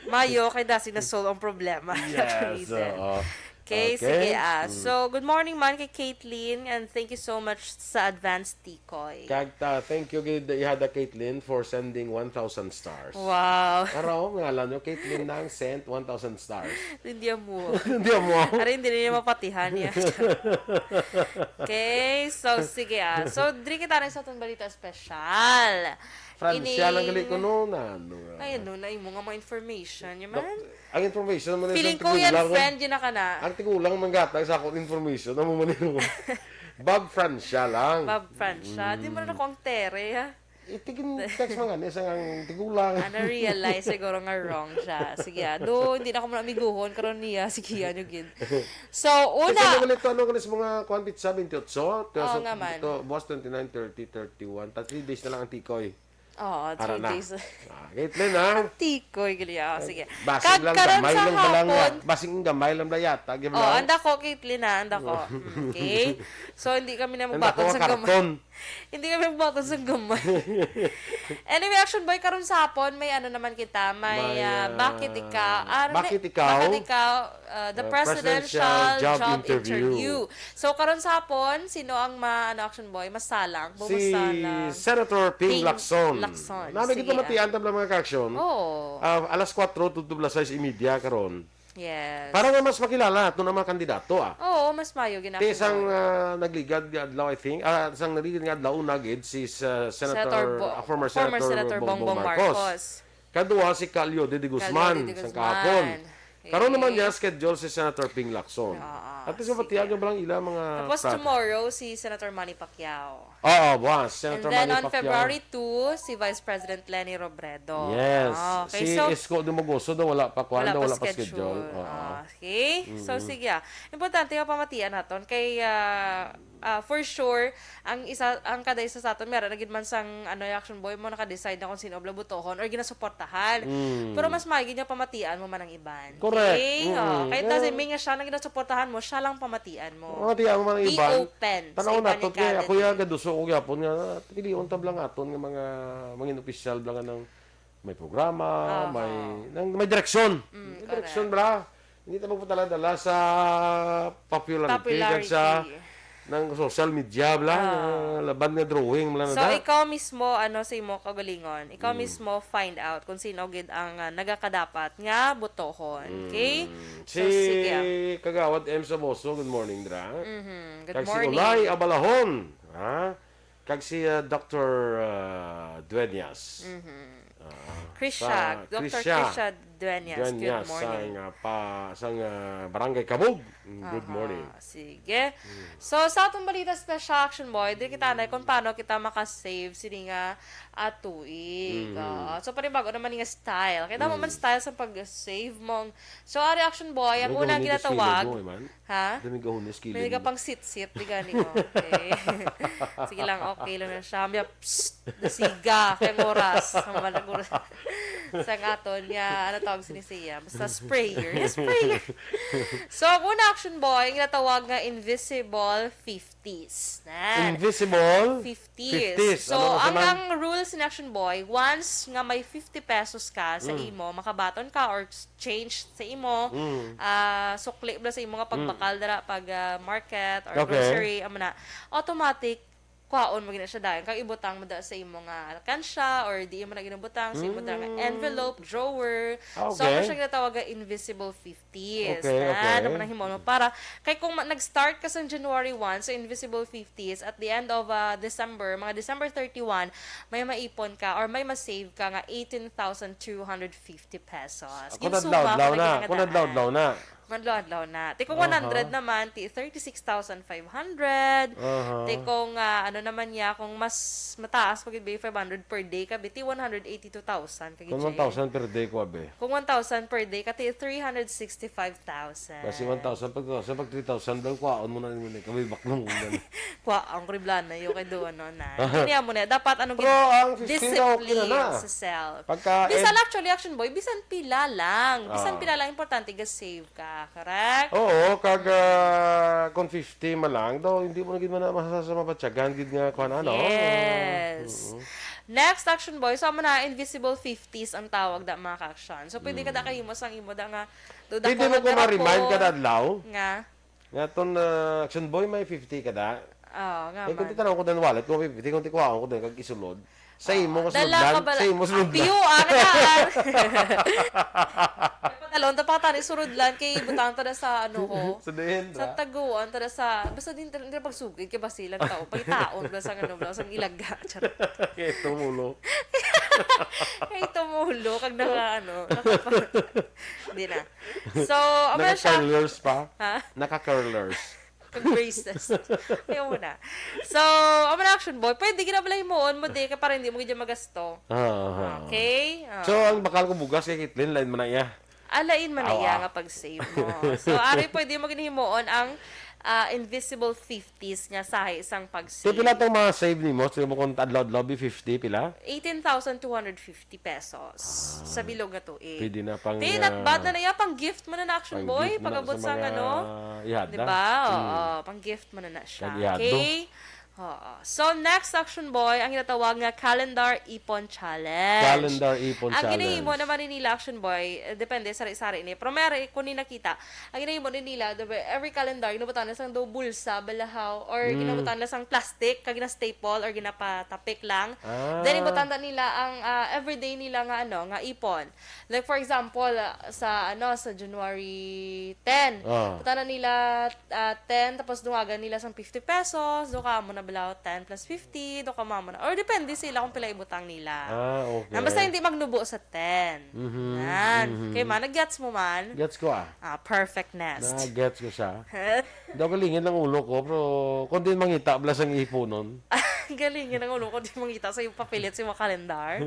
Mayo, kay dasi na solve ang problema. Yes, Reason. Oo. Okay, Okay. sige ah. So, good morning man kay Caitlyn and thank you so much sa advance tikoy. Kag ta, thank you gid, Ihada Caitlyn, for sending one thousand stars. Wow. Araw, ngalan nyo, Caitlyn Nang sent one thousand stars. Hindi mo. Hindi mo. Aray, hindi na niya mapatihan niya. Okay, so sige ah. So, diri kita na sa atong balita special. Francia lang Ining- gali ko no, na ano. ah. Ay, ano na imo nga mga information, yun man? Dok-, ang information mo na Feeling sa ko yan, tigulang, friend, yun na ka na. Ang tigulang manggatag sa akong information, amo man yun. Bob Francia lang. Bob Francia. Di mo na ako ang tere, ha? Itigin text mga ni sa ang tigulang. Ah, na-realize siguro nga wrong siya. Sige, ah. Do, hindi na ako muna amiguhon. Karon niya, sige, ano gid. So, Kasi una. ano ganito, ano ganito sa mga kuan pizza, twenty-eight, Oo nga man. Buwas twenty-nine, thirty, thirty-one. Ta-, three days na lang ang tikoy. Oo, Para three na. days. Ah, Caitlyn, ha? Tikoy, gali. Ah, sige. Basig Kag lang karon gamay sa lang ba lang hapon. Basig gamay lang ba yata? Give Oh, lang. Ang dako, Caitlyn, ha? Ang dako. Mm, okay. So, hindi kami na Ang magbaton dako, sa gamay. karton. Hindi kami magbaton sa gamay. Anyway, Action Boy, karon sa hapon, may ano naman kita, may, May, ah, ah, bakit ikaw, ah, bakit may- ikaw? Bakit ikaw, ah, the Ah, presidential presidential job, job interview. interview. So, karon sa hapon, sino ang ma-, ano, Action Boy? Masalang? Si Masalang? Senator Ping Ping Lacson. Lacson. Nami Sige, kita matian tabla mga ka-action. Oo. Ah, alas kuwatro to tubla sais y media karon. Yes. Para nga mas makilala ato ang mga kandidato, ah. Oo, mas mayo ginako. Ti sang, ah, nagligad nga adlaw, I think. Ah, sang nagligad nga adlaw, una gid si, ah, Senator, Senator Bo-, ah, former former Senator, Senator Bongbong Bongbong Marcos. Marcos. Kadua si Calio de, de Guzman, Calio de, de sang Guzman. kahapon. Eh. Karon naman niya, schedule si Senator Ping Lacson. Oo, At least sige. mapatiagan ba lang ila mga Tapos prat-, tomorrow, si Senator Manny Pacquiao. Oo, buwas. And Senator then Manny on Pacquiao. February two, si Vice President Leni Robredo. Yes. Ah, okay, Si so, Isko Dumogoso daw wala pa kuan, wala daw pa wala pa schedule. schedule. Oo. Ah, okay. So, sige ah. Importante nga pamatian naton kay ah, Ah, for sure, ang isa, ang kada isa sa aton, meron na gid man sang, ano, Action Boy, mo naka-decide na kung sino bala butohon or ginasuportahan. Mm. Pero mas maayo gid nga pamatian mo man ang iban. Correct. Okay? Oh, mm-mm. Kahit na si Ming nga siya nang ginasuportahan mo, siya lang pamatian mo. Pamatian mo man ang iban. Be open sa iban nga candidate. Tan-aw nato, kay ako ya, gaduso ko gyapon nga, pilion ta lang aton nga mga, mga opisyal lang nga nang may programa, aha, may, nang, may direksyon. Mm, may direksyon, correct, bala. Hindi ta magpadala-dala sa popularity, kag sa, popularity, nang social media, bala, ah, nga laban nga drawing, bala na. So, da, ikaw mismo, ano, sa imo kaugalingon, ikaw, mm, mismo find out kung sino gid ang, ah, nagakadapat nga botohon. Okay? Mm. So, si sige, ah. Kagawad M Saboso, good morning, dra. Mhm. Good morning. Kag si Ulay Abalahon, ha? Kag si, ah, Doctor, ah, Dueñas. Mhm. Ah, Krisha, sa Doctor Krisha, Krisha Dueñas, good morning, sang, ah, pa, sang, ah, Barangay Kabug. Mm, good morning. Aha, sige. Mm. So, sa atong balita special, Action Boy, diri kita anay kung paano kita maka-save sini nga, ah, tuig. Mhm. Ah, so, panibago naman nga style. Kaya damo man, mm, style sa pag-save mong. So, ari, Action Boy, ang una ginatawag. May gahon ni sa kilid mo, eh, man. Ha? Dami gahon ni sa kilid mo. May pang sitsit, di gani, oh. Okay. Sige lang, okay lang na siya. May, psst, siga, kay ang oras. Ang malag oras. Sa nga aton nga, ano tawag sini siya? Basta sprayer. Yes, sprayer. So, ang una, Action Boy, ang ginatawag nga invisible fifties. Na. Invisible fifties. Fifties. So, ano, ang, ang rules ni Action Boy, once nga may fifty pesos ka sa, mm, imo, makabaton ka or change sa imo, mm, ah, sukli bala sa imo nga, mm, pagbakal dira, pag, ah, market or, okay, grocery, amo na, automatic, kwaon mo gina siya dayon. Kag ibutang mo da sa imo nga alkansya or di mo na ginabutang sa imo dira nga, mm, envelope, drawer. Ah, so, okay, amo siya ginatawag nga invisible fifties. Okay, na, okay. Ano man ang himo mo para, kay kung ma-, nag-start ka sa January one, sa invisible fifties, at the end of, ah, December, mga December thirty-one, may maipon ka or may ma-save ka nga eighteen thousand two hundred fifty pesos. Kung adlaw-adlaw na, kung adlaw-adlaw na. Adlaw-adlaw na. Ti kung, aha, one hundred naman, ti thirty-six thousand five hundred. Aha. Ti kung, ah, ano naman niya, kung mas mataas pa gid, five hundred per day ka, bi, ti one hundred eighty-two thousand ka gid. Kung one thousand per day ko, abi. Kung one thousand per day ka, ti three hundred sixty-five thousand. Basi one thousand, pag two thousand, pag three thousand lang, kwaon mo na nimo ni, kami baklo mo na. Kwa, ang kriblana, yo kay do, ano na. Hindi niya mo na. Dapat, ano, pero gid, ang fifteen daw, discipline, okay na na, sa self. Pagka, bisan, eh, actually, Action Boy, bisan pila lang. Bisan, ah, pila lang, importante, ga-save ka. Correct? Oo, kag, ah, kung fifty man lang, daw, hindi mo na gid man na masasa mabatyagan, gid nga, kuwan, ano? Yes. Mm-mm. Next, Action Boy, so, amo na, invisible fifties ang tawag da, mga ka-action. So, pwede ka da, mm, kahimo sang imo da nga, do, pwede dako mo nga ko ma-remind garapon kada adlaw? Nga? Nga ton, ah, Action Boy, may fifty ka da? Oo, nga man. Eh, kung titanaw ko din wallet ko, fifty, kung tikuhaon ko din, kag isulod. Sa imo, ah, sulod lang, sa imo, sulod lang. Piyo, ah, nga daan. Padalon, ta pa tani, surod lang, kay butang ta na sa, ano ko. Sa diin, sa taguan, ta na sa, basta din, din pagsugid, kay basilan tao, pagitaon, basta, ano, basta, ilaga, charot. Kay tumulo. Kay tumulo, kag naka, ano, nakapa-, di na. So, amo na siya. Naka-curlers pa? Ha? Naka-curlers. Kag braces. Ayaw mo na. So, amo na, Action Boy. Pwede, gid na bala himuon mo, di, kay para hindi mo gid magasto. Ah, ah, ah. Okay? Ah. So, ang bakal ko bugas kay Kitlin, lain man na iya. Ah, lain man na iya nga pag-save mo. So, ari pwede mo gid himuon ang, ah, invisible fifties nga sahi sang pag-save. Ti pila tong mga save nimo? Save mo kung adlaw-adlaw, bi fifty, pila? Eighteen thousand two hundred fifty pesos sa bilog nga tuig. Pwede na pang, ti, not bad na na iya, pang gift mo na na, Action Boy, pag-abot sa mga ano, ihada. Di ba? Mm. Oo, pang gift mo na na siya. Pag-ihado. Okay? Oo. So, next, Action Boy, ang ginatawag nga Calendar Ipon Challenge. Calendar Ipon Challenge. Ang ginahimo naman ni nila, Action Boy, eh, depende, sari-sari ni. Pero may ari ko ni nakita, ang ginahimo ni nila, di ba, every calendar, ginabutang na sang daw bulsa, balahaw, or, mm, ginabutang na sang plastic, kag gina-staple, or ginapatapik lang. Ah. Then, ibutang na nila ang, ah, everyday nila nga, ano, nga ipon. Like, for example, ah, sa, ano, sa January ten, ah, butang na nila, ah, ten, tapos dungagan nila sang fifty pesos, do ka mo na bala, ten plus fifty, do ka mo na. Or depende sila kung pila ibutang nila. Ah, okay. Ah, basta hindi magnubo sa ten. Mhm, yan. Mhm. Kay man, nag-gets mo man? Gets ko, ah. Ah, perfectness. Na-gets ko siya. Daw kalingin ang ulo ko, pero kung di mangita, bala sang ipunon. Galing yun ang ulo ko, di mangita sa iyong papilit sa iyong kalendar.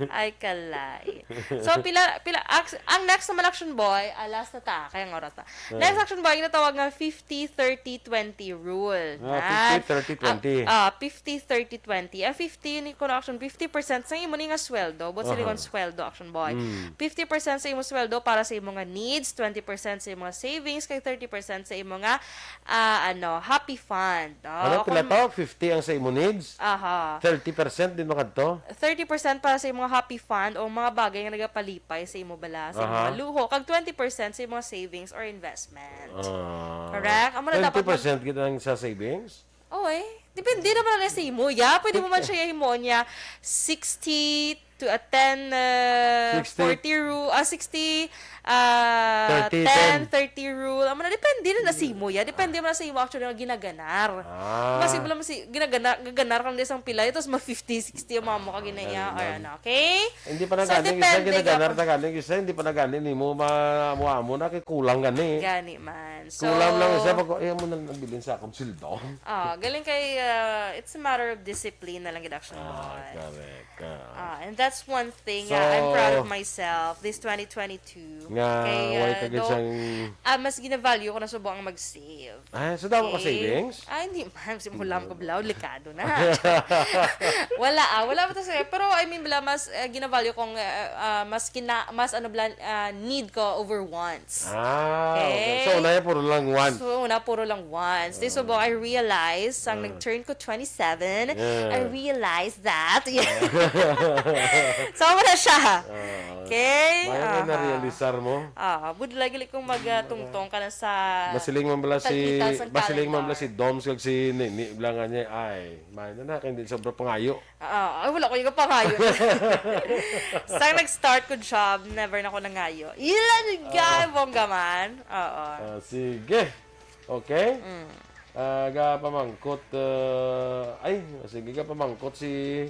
Ay, kalay. So, pila, pila, ax-, ang next naman, Action Boy, ah, last na ta, kaya ang oras na. Next, Action Boy, ang natawag nga fifty thirty twenty rule. Ah, Na? fifty thirty twenty. Ah, ah, fifty thirty twenty. Ang fifty ni kuno, Action, fifty percent sa imo ni nga sweldo. Buot sa Aha. Ligon sweldo, Action Boy. Mm. Fifty percent sa imo sweldo para sa imo nga needs, twenty percent sa imo nga savings, kag thirty percent sa imo nga, ah, ano, happy fund. Oh, Ano, pila kung to? Fifty ang sa imo needs? Aha. Thirty percent din makadto? Thirty percent para sa imo nga happy fund o mga bagay nga nagapalipay sa imo bala, sa imo Aha. nga luho, kag twenty percent sa imo nga savings or investment. Ah. Correct? Amo na dapat mag- Twenty percent gid ang sa savings? Oy, depende naman na sa imo, ya. Pwede mo man siya himuon niya sixty to a ten, uh, Sixty. Forty rule, ah, sixty, ah, Thirty, ten, ten. Thirty rule. Amo na, depende na na sa imo, ya. Depende man na sa imo actually nga ginaganar. Ah. Mas imo lang si ginaganar, gaganar ka na isang pilay, tapos ma fifty, sixty ang mga mo ka ginaya, Ah, or ano, okay? Hindi pa So, nagani, isa depende, ginaganar gapon. Na gani, isa hindi pa nagani nimo ma-, amo-amo na kay kulang gani. Gani man. So, Kulang lang isa pag, "Ay, amo na nabilin sa akong sildo." Ah, galing kay, ah, it's a matter of discipline na lang gid, Action Ah, Boy. Correct. Ah. Ah, and that's one thing, So, ah, I'm proud of myself this twenty twenty-two. Nga, Kay, why ah, ka gid though, sang ah, mas ginavalue ko na subong ang mag-save. Ah, so damo ka Okay. savings? Ah, hindi, ma'am. Si Mulam ko, Blau, likado na. Wala, ah. Wala pa to sa'yo. Pero, I mean, bala, mas, eh, ginavalue kong, eh, ah, mas kina-, mas, ano, bala, ah, need ko over wants. Ah, okay. Okay. So, una, puro lang wants. So, una, puro lang wants. Di, so, Ah. I realize, ang Ah. nag-turn ko twenty-seven, Yeah. I realized that. Yeah. So, wala siya. Ah. Okay? May Aha. na-realisar mo? Ah, budlay gali kung mag, ah, tungtong ka na sa Masiling man bala si, tagpitan sang masiling man bala calendar. Si Doms kag si Nini, bala nga niya, ay, may na na, kay hindi sobra pangayo. Ah, ay, wala ko yung pangayo. Sang nag-start ko job, never na ko nangayo. Ilan Ah. guy, bongga man. Oo. Ah, sige. Okay? Mm. Ah, gapamangkot, ah, ay, sige, gapamangkot si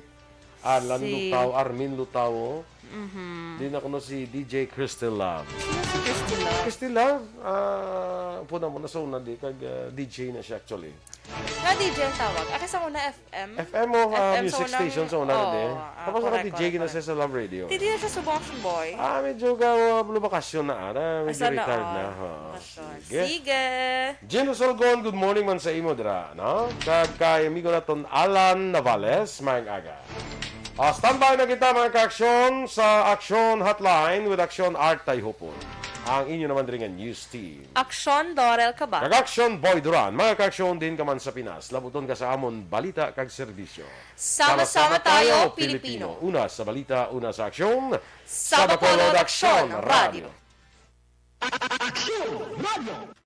Alan Si Lutao, Armin Lutao. Mhm. Di na kuno si D J Crystal Love. Sino si Crystal Love? Crystal Love, ah, puna mo na sa una di, kag, ah, D J na siya actually. Nga D J ang tawag. Ah, kay sa una F M? F M o, ah, F M sa music una, station sa una, oo, di? Ah, Tapos correct, naka-D J correct, gina siya correct. Sa Love Radio. Hindi na siya subong Action Boy. Ah, medyo ga, ah, lumakasyon na, ah, medyo Asa na, retired oh. na, ha. Action. Sige. Sige. Gino Solgon, good morning man sa imo dira, no? Kag kay amigo naton Alan Navales, maayong aga. Ah, standby na kita, mga ka-aksyon, sa Aksyon Hotline with Aksyon Art Tayhupon. Ang inyo naman diri nga news team. Aksyon Dorel Cabal. Kag Aksyon Boy Duran. Mga ka-aksyon, diin ka man sa Pinas, labuton ka sa amon balita kag serbisyo. Sama-sama tayo, Pilipino. Una sa balita, una sa aksyon. Sa Bacolod Aksyon Radio. Aksyon Radio.